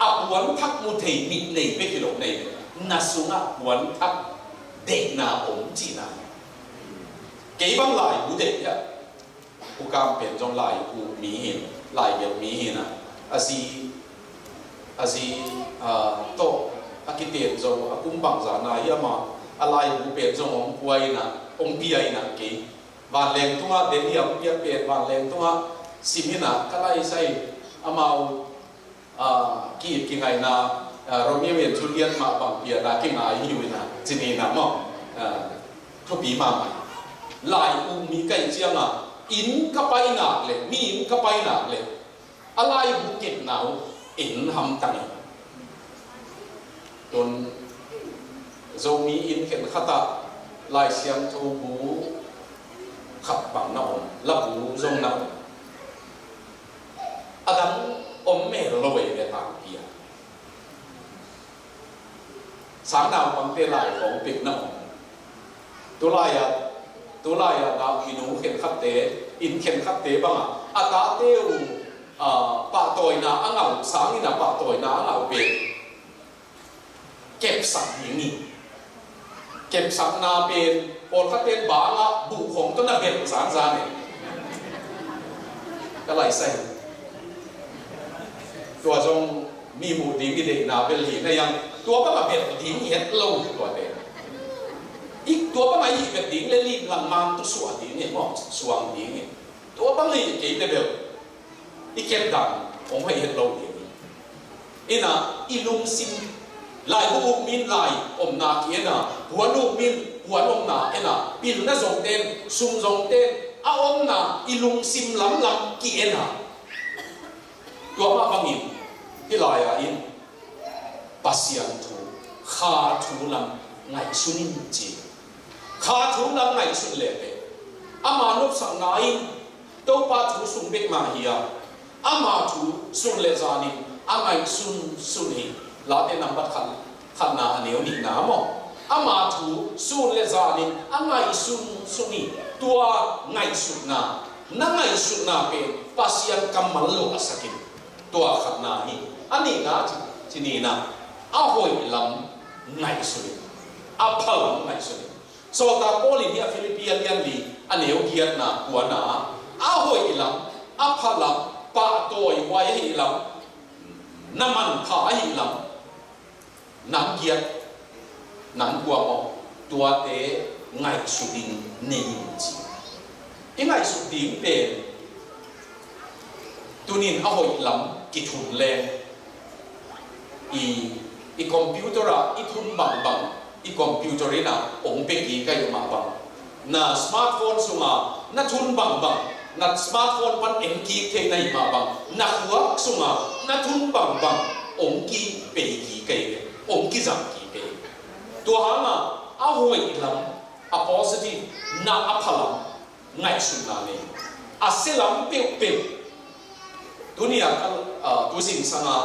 a puan thak mu thei mit nei bek hi lo, nei bek, na sungah puan thak deihna om cihna hi. Kei bang laibu deih hiam, Kam pen zong lai uh mi hi in, lai gelh mi hi in ah, a zi, a zi, ah, tawh a kiten zo a kum bangzah na hi, amah a laibu pen zong hong pia in ah, hong pia in ah, kei vanleng tungah, Delhi a hong piak pen vanleng tungah sim in ah, ka lai sai amau ah, ki, kingaihna, ah, Romeo and Juliet mah bang piana kingai hi uh in ah, ci ni in ah maw. Ah, thupi mahmah. Lai uh mi ka hih ciangah, inn ka pai nak leh, mi inn ka pai nak leh, a laibu kepna uh en hamtang hi. Tun Zomi inn khenkhat ah Lai Siangtho bu khat bang na om, labu zong na om. A dang om mel lo ei ve, tangpi a. Sang naupangte lai khawng pek na om. Tulai-ah, tulai-ah na minu khenkhatte, inn khenkhatte bangah a tate uh, ah, pahtawina a ngah uh, sanginn ah pahtawina a ngah uh pen kepsak ding hi. Kepsakna pen pawlkhat pen bangah buh khawng tawh na belh zanzan hi. Ka lai sai. Tua zong mi muh ding i deihna bel hi na hiang, tua bangah belh ding hi het lo hi tuate. I tua bangah i hi vet ding leh limlang man tawh suah ding hi maw, suang ding hi. Tua bang hi kei leh bel i kepdan hong hoih het lo ding hi. In ah i lungsim, laibu uk mi in lai omna ki-en a, puan uk mi in puan omna en a, pilna zongte in, sum zongte in a omna i lungsim lamlam ki-en a. Tua mah bangin hih lai-ah in Pasian thu, Kha thu lam ngaihsun in ci. Kha thu lam ngaihsun leh teh ama nopsakna in Topa thu sung bek mah hi a, ama thu sun le zanin a ngaihsun sun hi. Late nambat khat, khatna a neu nihna maw. Ama thu sun le zanin a ngaihsun sun hi. Tua ngaihsutna, na ngaihsutna pen Pasian kammal lo a sak in. Tua khatna hi. A nihna ci, ci ni in ah, a hoih lam ngaihsun in, a pha lam ngaihsun in. Sawltak Paul in hih a Philippi a lian li a neu giatna kuana, a hoih lam, a pha lam, pahtawi huai ahih lam, na manpha ahih lam, nam giat, nam kua maw, tuate ngaihsut ding nei in ci. I ngaihsut ding pen tunin a hoih lam kithun leng, i, i computer ah i thun bangbang, i computer in ah hong pia kik ahih mah bang. Na smartphone sungah na thun bangbang, na smartphone pan en kik thei na hih mah bang, na khuak sungah na thun bangbang hong kipei kik hi ve, hong kizang kik hi ve. Tua hangah a hoih lam, a positive na, a pha lam ngaihsutna nei. A sia lam peuhpeuh. Tuni a, ah, tu zingsang a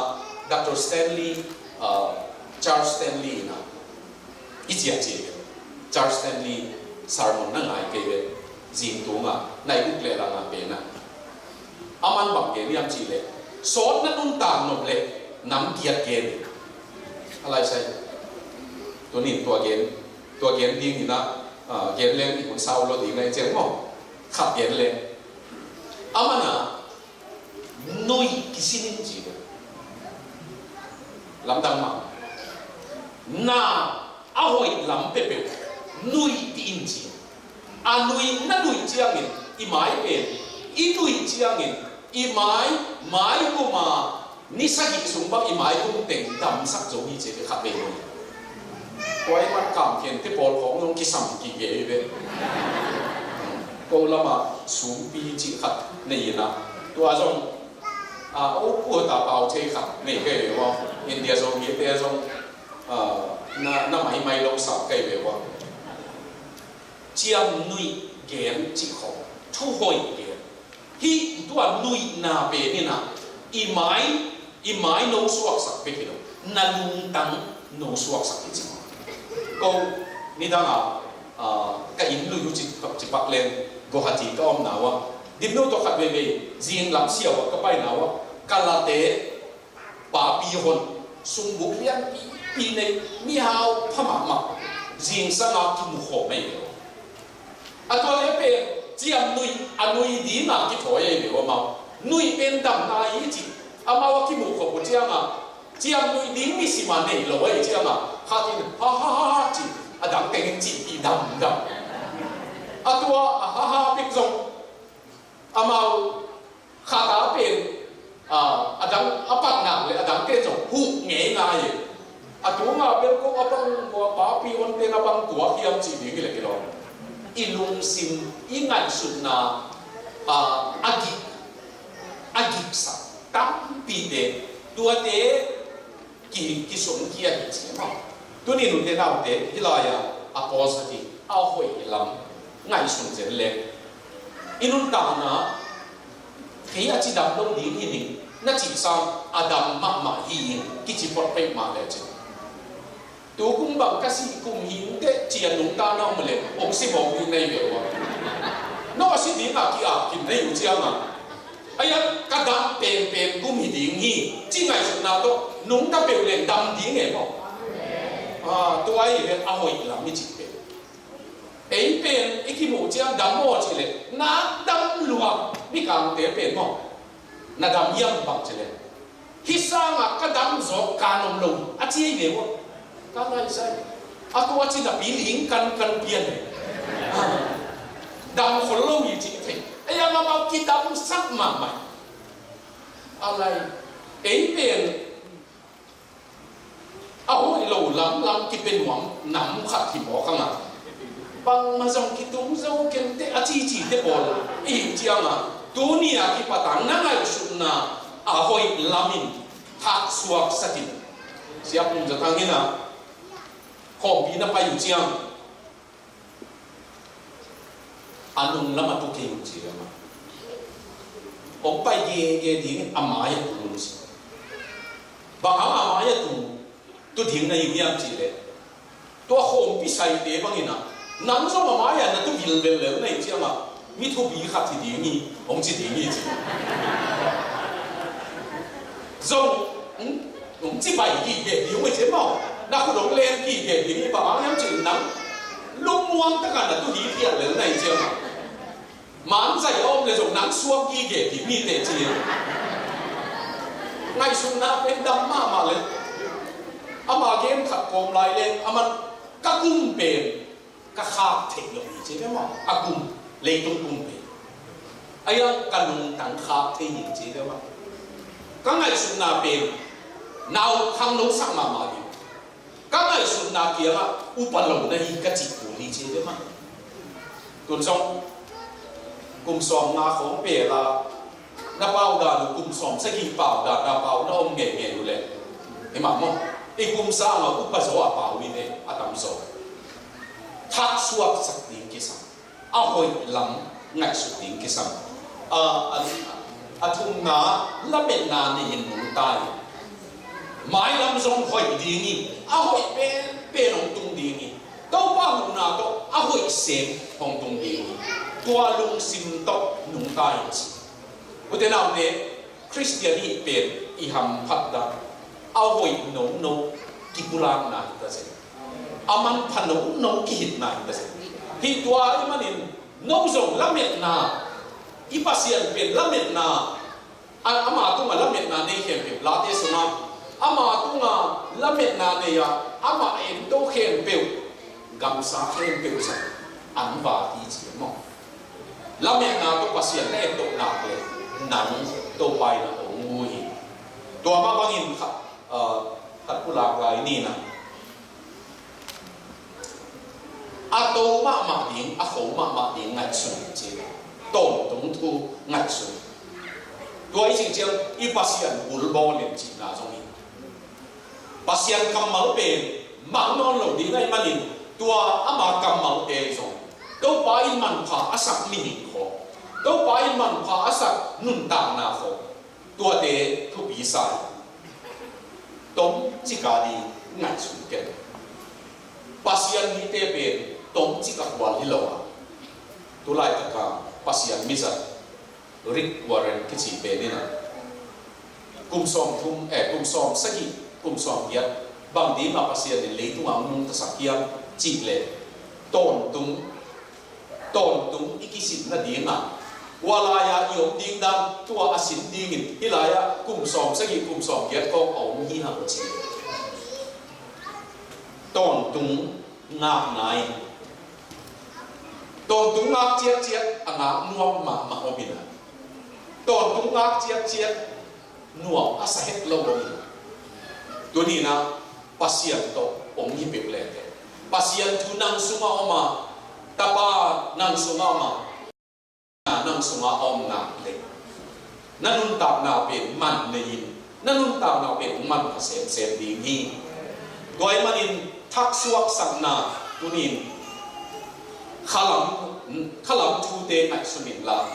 Doctor Stanley, ah, Charles Stanley in ah i ciah ci ve. Charles Stanley sermon na ngai kei ve. Zing tung a, nai uk le lang a pen a. A man bang gen hiam cih leh, sawt na nuntak nop leh nam giat gen. A lai sai. Tunin tua gen, tua gen ding in ah, ah, gen leng i hun sau lo ding na i ciang maw. Khat gen leng. A man a, nuih kisin in ci lo. Lamdang mah. Na a hoih lam peuhpeuh nuih ti in ci. A nuih, na nuih ciangin i mai pen, i nuih ciangin i mai, mai gum a ni sagih sung bang i mai gum teng damsak zo hi ci ve khat vei nuih. Tua i mat kam khiante pawl khawng zong kisam kik ve hi ve. Ko lamah sumpi cih khat nei in ah, tua zong, a, o, pu ta pau thei khat nei kei ve ua. India Zomite zong, a, na, na maimai lo sa kei ve ua. Ciamnuih gen cih khawng, thuhoih gen. Hih tua nuihna pen in ah i mai, i mai no suaksak bek hi lo, na lungtang no suaksak hi ci. Ko nidang a, ah, ka inn lui uh ci, ci pak leng Guwahati ka omna uh a, Dimnu tawh khat veivei zing lam siau ah ka paina uh a, ka late papi hon, sungbuk lianpipi nei, mihau pha mahmah, zingsang a kimu khawm ahi ve. A tuate pen Ciamnuih a nui ding a kithawi ahi ve uh amau. Nuih pen damna hi ci. Amau a kimuh khop uh ciangah ciamnuih ding nisim a nei lo ahi ciangah khat in ha ha ha ha ci. A dang teng in cihpih damdam. A tua a ha ha bek zong amau khat a pen, ah, a dang a patnak le a dang pen zong huh ngeingai e. A tunga bel ko a bang, ko a papi on pen a bang tuak hiam cih ding hi le kilawm. I lungsim, i ngaihsutna, ah, a gik, a giksak tampite, tuate ki, kisung kia hi ci maw. Tuni nute naute hi lai-a a positive, a hoih lam ngaihsun zen le i nuntakna kei a cidam lo ding hi ning, na cih sang a dam mahmah hi ing kici phot peuhmah le cin. Tu kum bang ka sih kum hi ing teh ci a nungta na om le hong si mawk ding na hi ve ua. No a si ding a ki-ap khin na hi uh ciangah, ai-a ka dam penpen kum hi ding hi ci ngaihsutna tawh nungta peuh le dam ding e maw. Ah, tua ahi ve a hoih lam i cih pen. Ei pen i kimuh ciang dam maw cih leh na dam lua, mikangte pen maw. Na dam hiam bang cih leh, hih sangah ka dam zawk ka nom lo a ci ahi ve ua. Ka ngaihsai a tua ci napi ling kankan pian e. Dam khol lo hi cih thei. Ei a mamau kidamsak mahmah. A lai ei pen a hoih lo lamlam kipe nuam nam khat hi mawk hang a, bangmah zong kitung zo kei teh a cicite pawl i hih ciangah tuni a kipat a na ngaihsutna a hoih lam in thaksuak sak in. Sia Pum Za Thang in a khawmpi na pai uh ciang a nung lam a tu kei uh ci a mah. Hong pai gege ding a mai a tu uh ci. Bang hang a mai a tu, tu ding na hi uh hiam cih leh, tua khawmpi saite bangin a, nang zong a mai a na tu vilvel lel na hi ciangah mi thupi khat hi ding hi, hong ci ding hi ci. Zong hong, hong ci pai gige ding uh hi ci maw. Na khut hong len gige ding hi, bang hang hiam cih nang lungmuang takah na tu hi phial lel na hi ciangah man zai a om le zong nang suak gige ding hi teh ci. Ngaihsutna pen dam mahmah le ama gen khat kawm lai le a man ka kum pen ka khak theih lo hi ci ve maw. A kum, leitung kum pen a iang ka lungtang khak thei hi ci ve maw. Ka ngaihsutna pen nau khangno sak mahmah ding. Ka ngaihsutna kiangah upa lo na hi ka cih kul hi ci ve maw. Tun zong kum sawm nga khawng pela na pau dan uh kum sawm sagih pau dan a pau na om ngeingei uh leh hi mah maw. I kum sangah upa zaw a pau hi ve a tamzaw. Thaksuak sak ding kisam. A hoih lam ngaihsut ding kisam. A, a, a thumna, lametna nei in nungta in. Mailam zong hoih ding hi. A hoih penpen hong tung ding hi. Topa huhna tawh a hoih sem hong tung ding hi. Tua lungsim tawh nungta in ci. Ute naute, Khristian hih pen i hamphat dan a hoih nono kipulakna hi ta zen. A manpha nono kihitna hi ta zen. Hih tua ahih manin no zong lametna, i Pasian pen lametna, a, ama tungah lametna nei khempeuh, Late sungah ama tungah lametna nei a, amah ento khempeuh, gamsa khempeuh zong an va hi ci maw. Lametna tawh Pasian na ettoh nak le nang Topa in a hong mu hi. Tua mah bangin khat, ah, khat pulak lai ni na. A to mahmah ding, a kho mahmah ding ngaihsun ci. Tawntung thu ngaihsun. Tua i cih ciang i Pasian bulbawl in cihna zong hi. Pasian kammal pen mang nawn lo ding ahih manin tua ama kammalte zong Topa in manpha a sak mihing khawng, Topa in manpha a sak nuntakna khawng, tuate thupi sa hi. Tomcik a ding ngaihsun ken. Pasian mite pen tomcik a khual hi lo a, tulaitak a Pasian mizat Rick Warren kici pen in a, kum sawm thum, eh, kum sawm sagih, kum sawm giat bang ding a Pasian in leitung a hong nungtasak hiam cih leh, tawntung Tawntung i kisin nadingah, tua lai-a i om ding dan, tua a sin dingin hih lai-ah kum sawm sagih, kum sawm giat khawng a om hi hang ci. Tawntung ngakna in, tawntung ngak ciatciat a ngak nuam mahmah om in ah, tawntung ngak ciatciat nuam a sa het lo om in ah, tuni-in ah Pasian tawh om hi peuh leh teh, Pasian thu nang sungah om a, Tapa nang sungah om a, nang sungah a om nak leh, na nuntakna pen man nei in, na nuntakna pen hong manpha semsem ding hi. Tua ahih manin thaksuaksakna tuni-in khalam, khalam thute ngaihsun inla,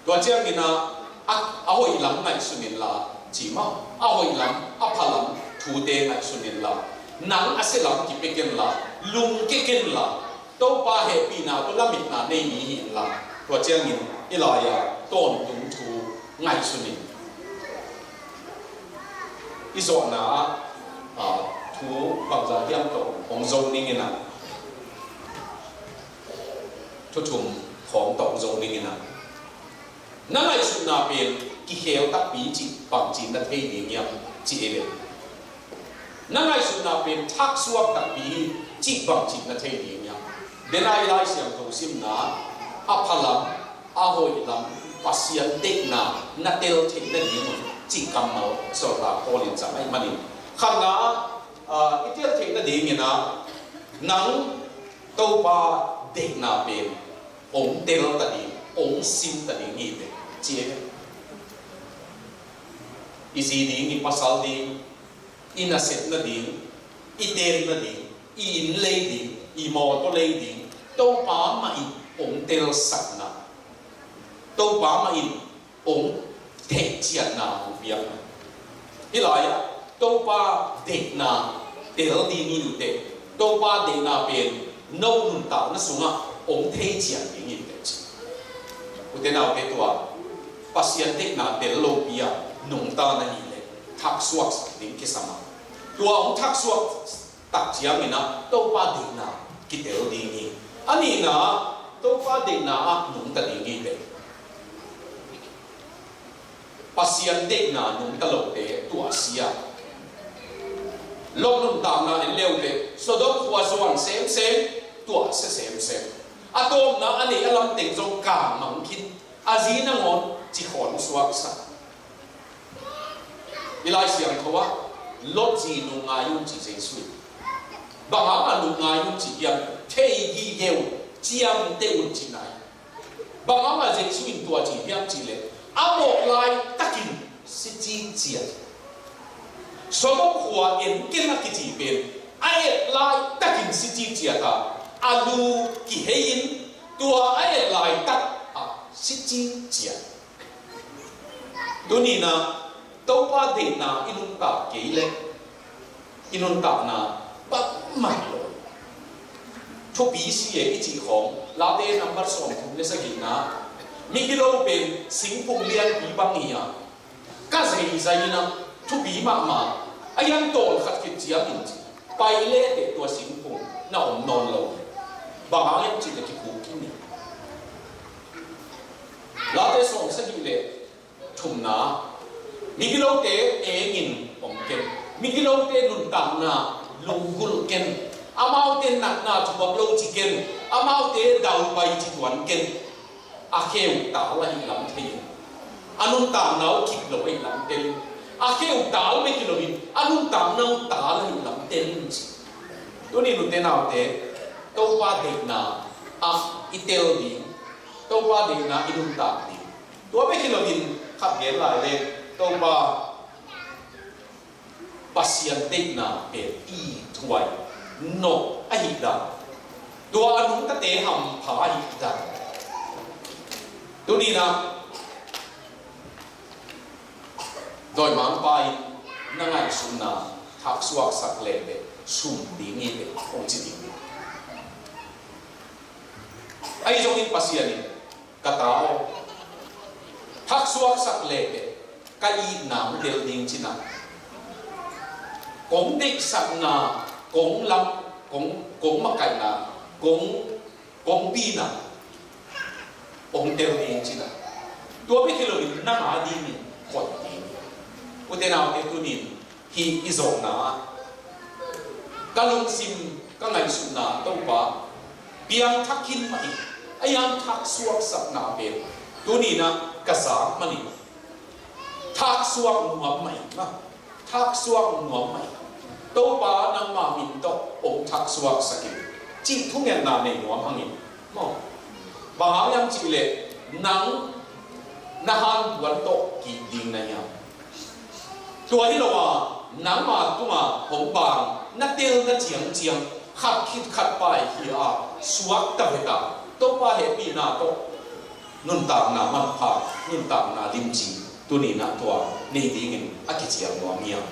tua ciangin ah, a, a hoih lam ngaihsun inla, ci mah, a hoih lam, a pha lam thute ngaihsun inla, nang a sia lam kipia kenla, lungkia kenla, Topa hehpihna tawh lametna nei ni hi inla, tua ciangin hih lai-a tawntung thu ngaihsun in. I zawhna ah, a, thu bangzah hiam tawh hong zo ning in ah, thu thum khawng tawh hong zo ning in ah, na ngaihsutna pen kikhel takpi cih bangci na thei ding hiam, ci ei ve. Na ngaihsutna pen thaksuak takpi hi cih bangci na thei ding hiam. Denai Lai Siangtho simna, a pha lam, a hoih lam, Pasian deihna na tel theih nadingun cih kammal sawltak Paul in zang ahih manin, khatna, a, i tel theih nadingin ah, nang Topa deihna pen hong tel ta ding, hong sim ta ding hi teh, ci ei. I zi ding, i pasal ding, i nasep nading, i ten nading, i inn lei ding, i mawtaw lei ding, Topa mah in hong telsakna, Topa mah in hong theihcianna hong piakna. Hih lai-ah Topa deihna tel ding hi uh teh, Topa deihna pen no nuntakna sungah hong theician ding hi uh teh, ci. Ute naute, tua Pasian deihna tel lopi-a nungta na hih leh thaksuaksak ding kisam a, tua hong thaksuak tak ciangin ah Topa deihna kitel ding hi. A nihna, Topa deihna ah nungta ding hi teh, Pasian deihna nungta lote tuahsia. Lot nuntakna en le uh teh, Sodom khua zuan semsem, tuahsia semsem. A tawpna a neih a lam teng zong kangmang khin, a zi nangawn cikhawn suaksak. I Lai Siangtho ah Lot zi lungngai un ci Jesu in. Bang hangah lungngai un ci hiam? Thei gige un, ciamteh un ci nai. Bang hangah Jesu in tua ci hiam cih leh, a mawh laitakin si cikciat. Sodom khua en keng a kici pen, a et laitakin si cikciat a, a lu kihei in, tua a et laitak ah si cikciat. Tuni-in ah Topa deihna i nuntak kei leh i nuntakna bangmah lo. Thupi si e i cih khawng, Late number sawmthum le sagihna, migilo pen singkung lianpi bang hi a, ka zeizai in ah thupi mahmah, a hiang tawl khat khit ciangin ci, pai le teh tua singkung na om nawn lo. Bang hang hiam cih leh kiphuk khin hi. Late sawmsagih le thumna, migilote engin om ken, migilote nuntakna lunggulh ken, amaute natna thubap lo ci ken, amaute daupai ci tuan ken. A kheu tal ahih lam thei in, a nuntakna uh khik lo ahih lam tel in, a kheu tal bek hi loin a nuntakna uh tal ahih lam tel in ci. Tuni nute naute, Topa deihna ah i tel ding, Topa deihna i nuntak ding. Tua bek hi loin khat gen lai leh, Topa Pasian deihna pen i thuai nop ahih dan, tua a nungtate hampha ahih dan. Tuni-in ah dawimangpa in na ngaihsutna thaksuaksak leh beh sum ding hi teh, kong ci ding hi. Ahi zongin Pasian in, ka ta aw, thaksuaksak leh beh ka itna hong tel ding ci-in ah, kong deihsakna, kong lam, kong, kong makaihna, kong, kong pina, hong tel ding cih a, tua bek hi loin nang a dingin koih ding. Ute naute, tunin hih i zawhna ah ka lungsim, ka ngaihsutna Topa piangthak khin mah in, a hiang thaksuaksakna pen tuninah ka zak manin thaksuak nuam mah in, thaksuak nuam mah in, Topa nangma min tawh hong thaksuaksak in, cih thungetna nei nuam hangin maw? Bang hang hiam cih leh nang na hanpuan tawh kih ding na hiam? Tua hi lo a, nangma tunga hong bang na telna ciangciang khat khit khat pai hi a, suakta veta, Topa hehpihna tawh nuntakna manpha, nuntakna limci tuninah tua nei dingin a kiciang nuam hiam?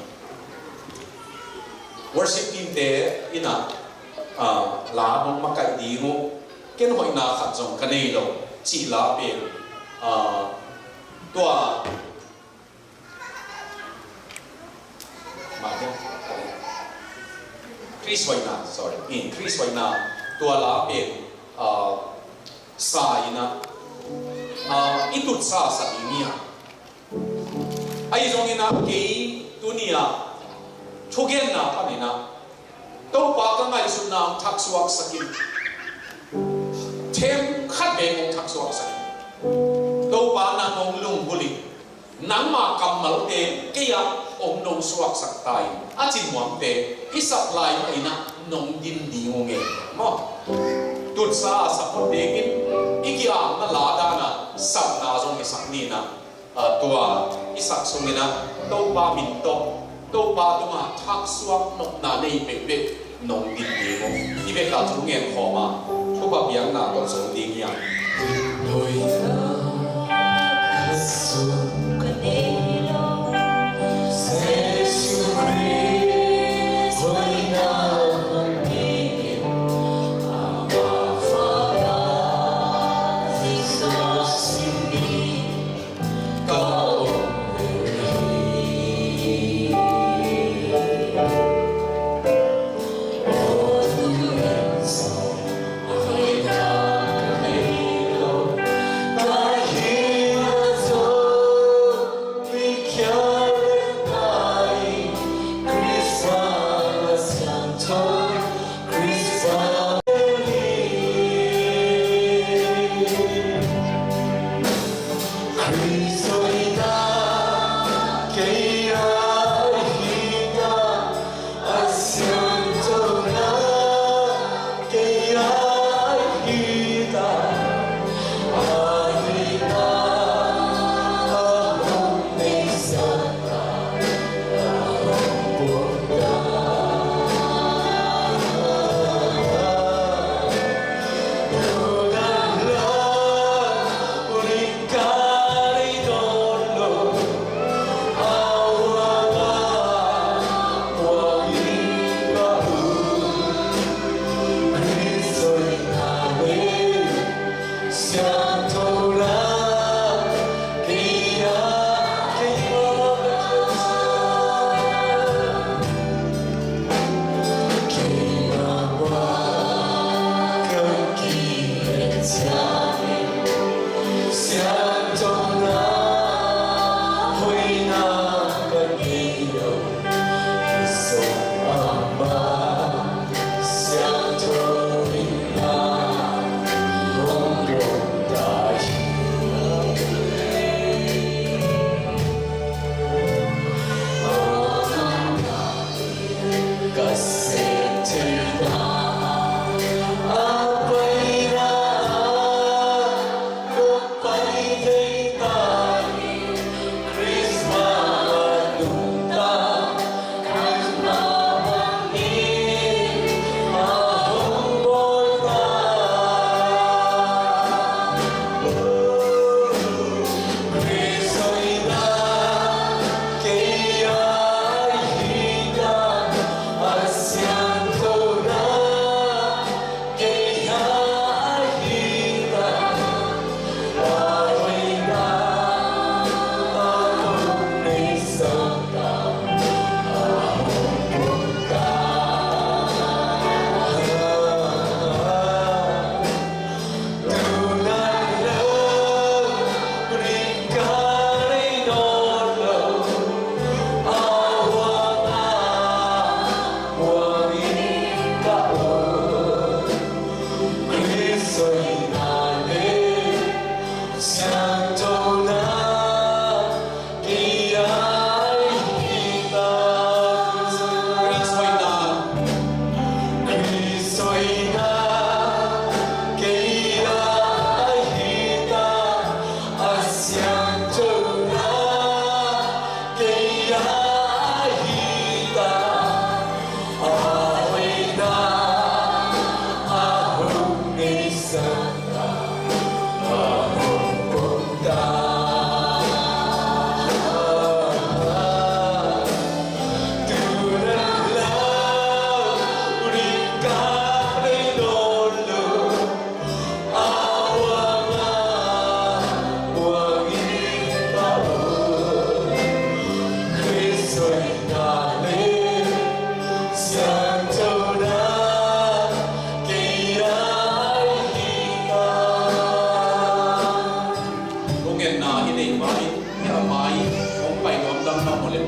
Worship team te innah, ah, la nong makaih ding uh, ken hoihna khat zong ka nei lo cih la pen, ah, tua, mah hiam? Khrist hoihna, sorry, in Khrist hoihna, tua la pen, ah, sa innah, ah, i tutsa sa ding hiam? Ahi zongin ah kei tuni-ah thugenna panin ah Topa ka ngaihsutna hong thaksuaksak in, themkhat veng hong thaksuaksak in, Topa nang hong lunghul in, nangma kammalte kei-ah hong nong suaksak ta in, a ci nuamte i sak lai mah in ah nong din ding uh nge maw? Tutsa a sa phot dingin i ki-akna la dan a sakna zong i sak ni in ah, ah, tua i sak sungin ah Topa min tawh, Topa tungah thaksuak nopna nei pekpek nong din ding uh. I bek a thu ngen khawm a, thupha piakna tawh zong ding hiam?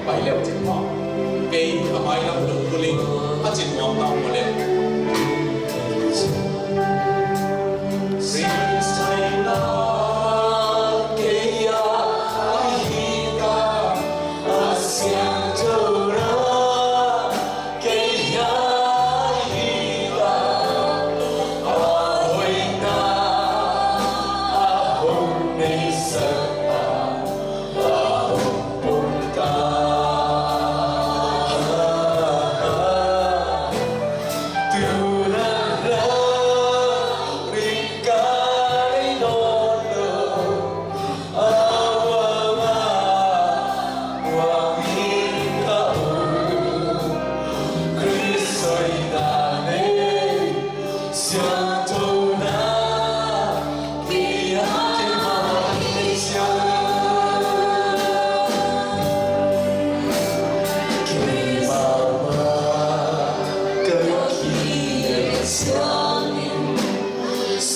Pai leu cin maw. Kei a mailam lungkul ing, a cin nuam ta maw le. Kei a hita, a siangtho na. Kei a hita, a hoihna, a hong neihsakna, a hong pom ta. Tu na na ring ka nei nawn lo.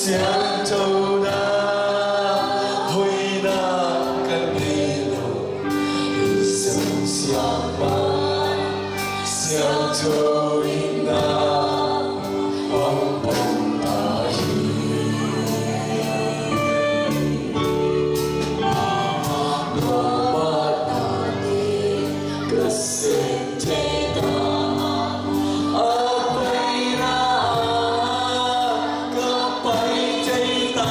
Siangthona hoihna ka nei lo, i Sang Siangpa siangtho hihna hong pom ahi. Amah mahmah nading ka sem thei ta, a paina ka pai thei ta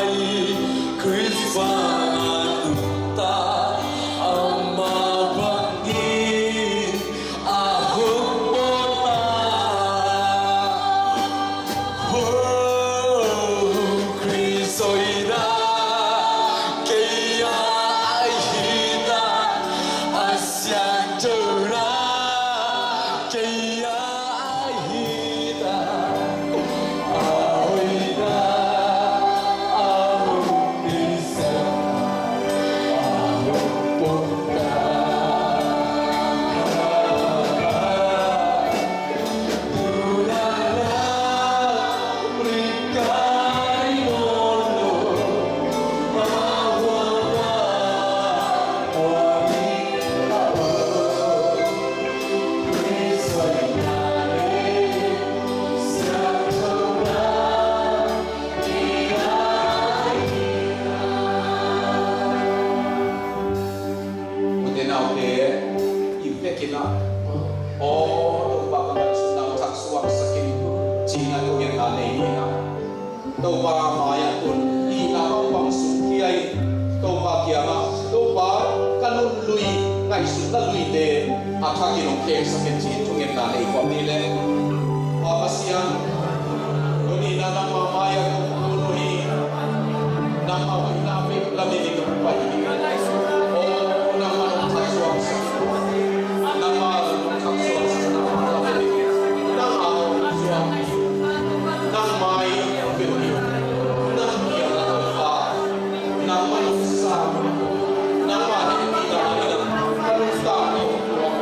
hi. Khrih bangin a nungta, amah bangin a hong bawl ta. Khrih hoihna kei a hita, a siangthona kei a hita, a hoihna a hong neihsak, a hong pom ta. Ute naute, i vekin ah, aw Topa, ka ngaihsutna uh thak suaksak in, ci-in ah thungetna nei ni in ah. Topa mai-ah tun, hihna bangbang sungkhia in, Topa kiangah, Topa, ka nunlui, ngaihsutna luite a thakin hong kheksak in, ci-in thungetna nei kawm ni leh. Pa Pasian, tuni-in ah nangmah mai-ah ka tun uh hi. Nangmah hoihna pek lamin in hong pai hi. Aw, nangmah nong thaksuak, nangmah nong thaksuak, nangmah nong thaksuak, nangmah in hong pai hi. Nang kiangah Topa, nangmah nong sam, nangmah hehpihna in ka nuntakna hong tuak.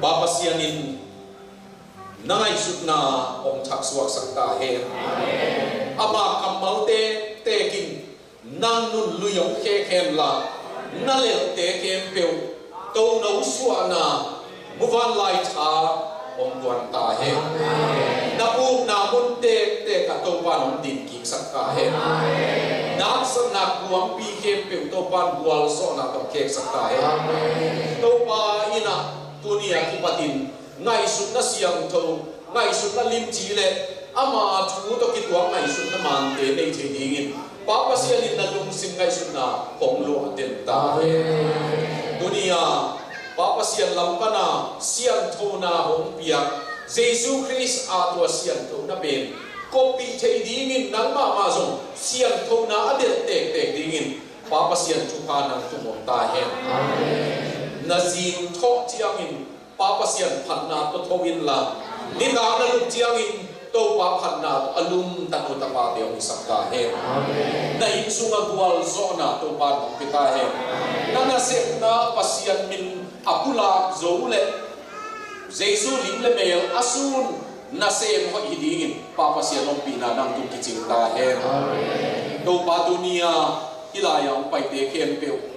Pa Pasian in Na ngaihsutna hong thaksuaksak ta hen. Ama kammal tektek in nang nun lui hong khek hen la, na lelte khempeuh Topa na suahna muvanlai tha hong guan ta hen. Na ukna mun tektek ah Topa in hong dinkiksak ta hen. Na haksatna kuampi khempeuh Topa in gualzawhna tawh kheksak ta hen. Topa in ah tuni a kipatin ngaihsutna siangtho, ngaihsutna limci le ama thu tawh kituak ngaihsutna mante nei thei dingin Pa Pasian in na lungsim ngaihsutna hong luah den ta hen. Tuni a Pa Pasian lam pana sianthona hong piak Jesu Khrist a tua sianthona pen koppih thei dingin nang mahmah zong sianthona a delh tektek dingin Pa Pasian thupha nang tung om ta hen. Na zing thawh ciangin Pa Pasian phatna tawh tho inla, nitak na lup ciangin Topa phatna tawh a lumtak uh tapate hong hisak ta hen. Na inn sungah gualzawhna Topa in hong pia ta hen. Na nasepna Pasian min a pulak zo le Jesu lim le mel a sun nasem hoih hi dingin Pa Pasian ompihna nang tung kicing ta hen. Topa tuni a hih lai-ah hong paite khempeuh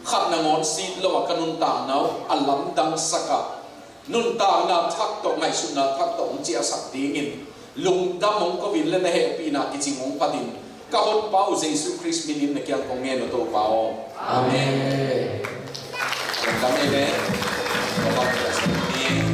khat nangawn sit lo a ka nuntakna uh a lamdang sak a, nuntakna thak tawh, ngaihsutna thak tawh hong ciahsak dingin lungdam hong ko in le na hehpihna kicing hong phatin ka Honpa uh Jesu Khrist minin na kiang kong ngen uh Topa aw. Amen. Lungdam ei ve. Topa hong ciahsak ding.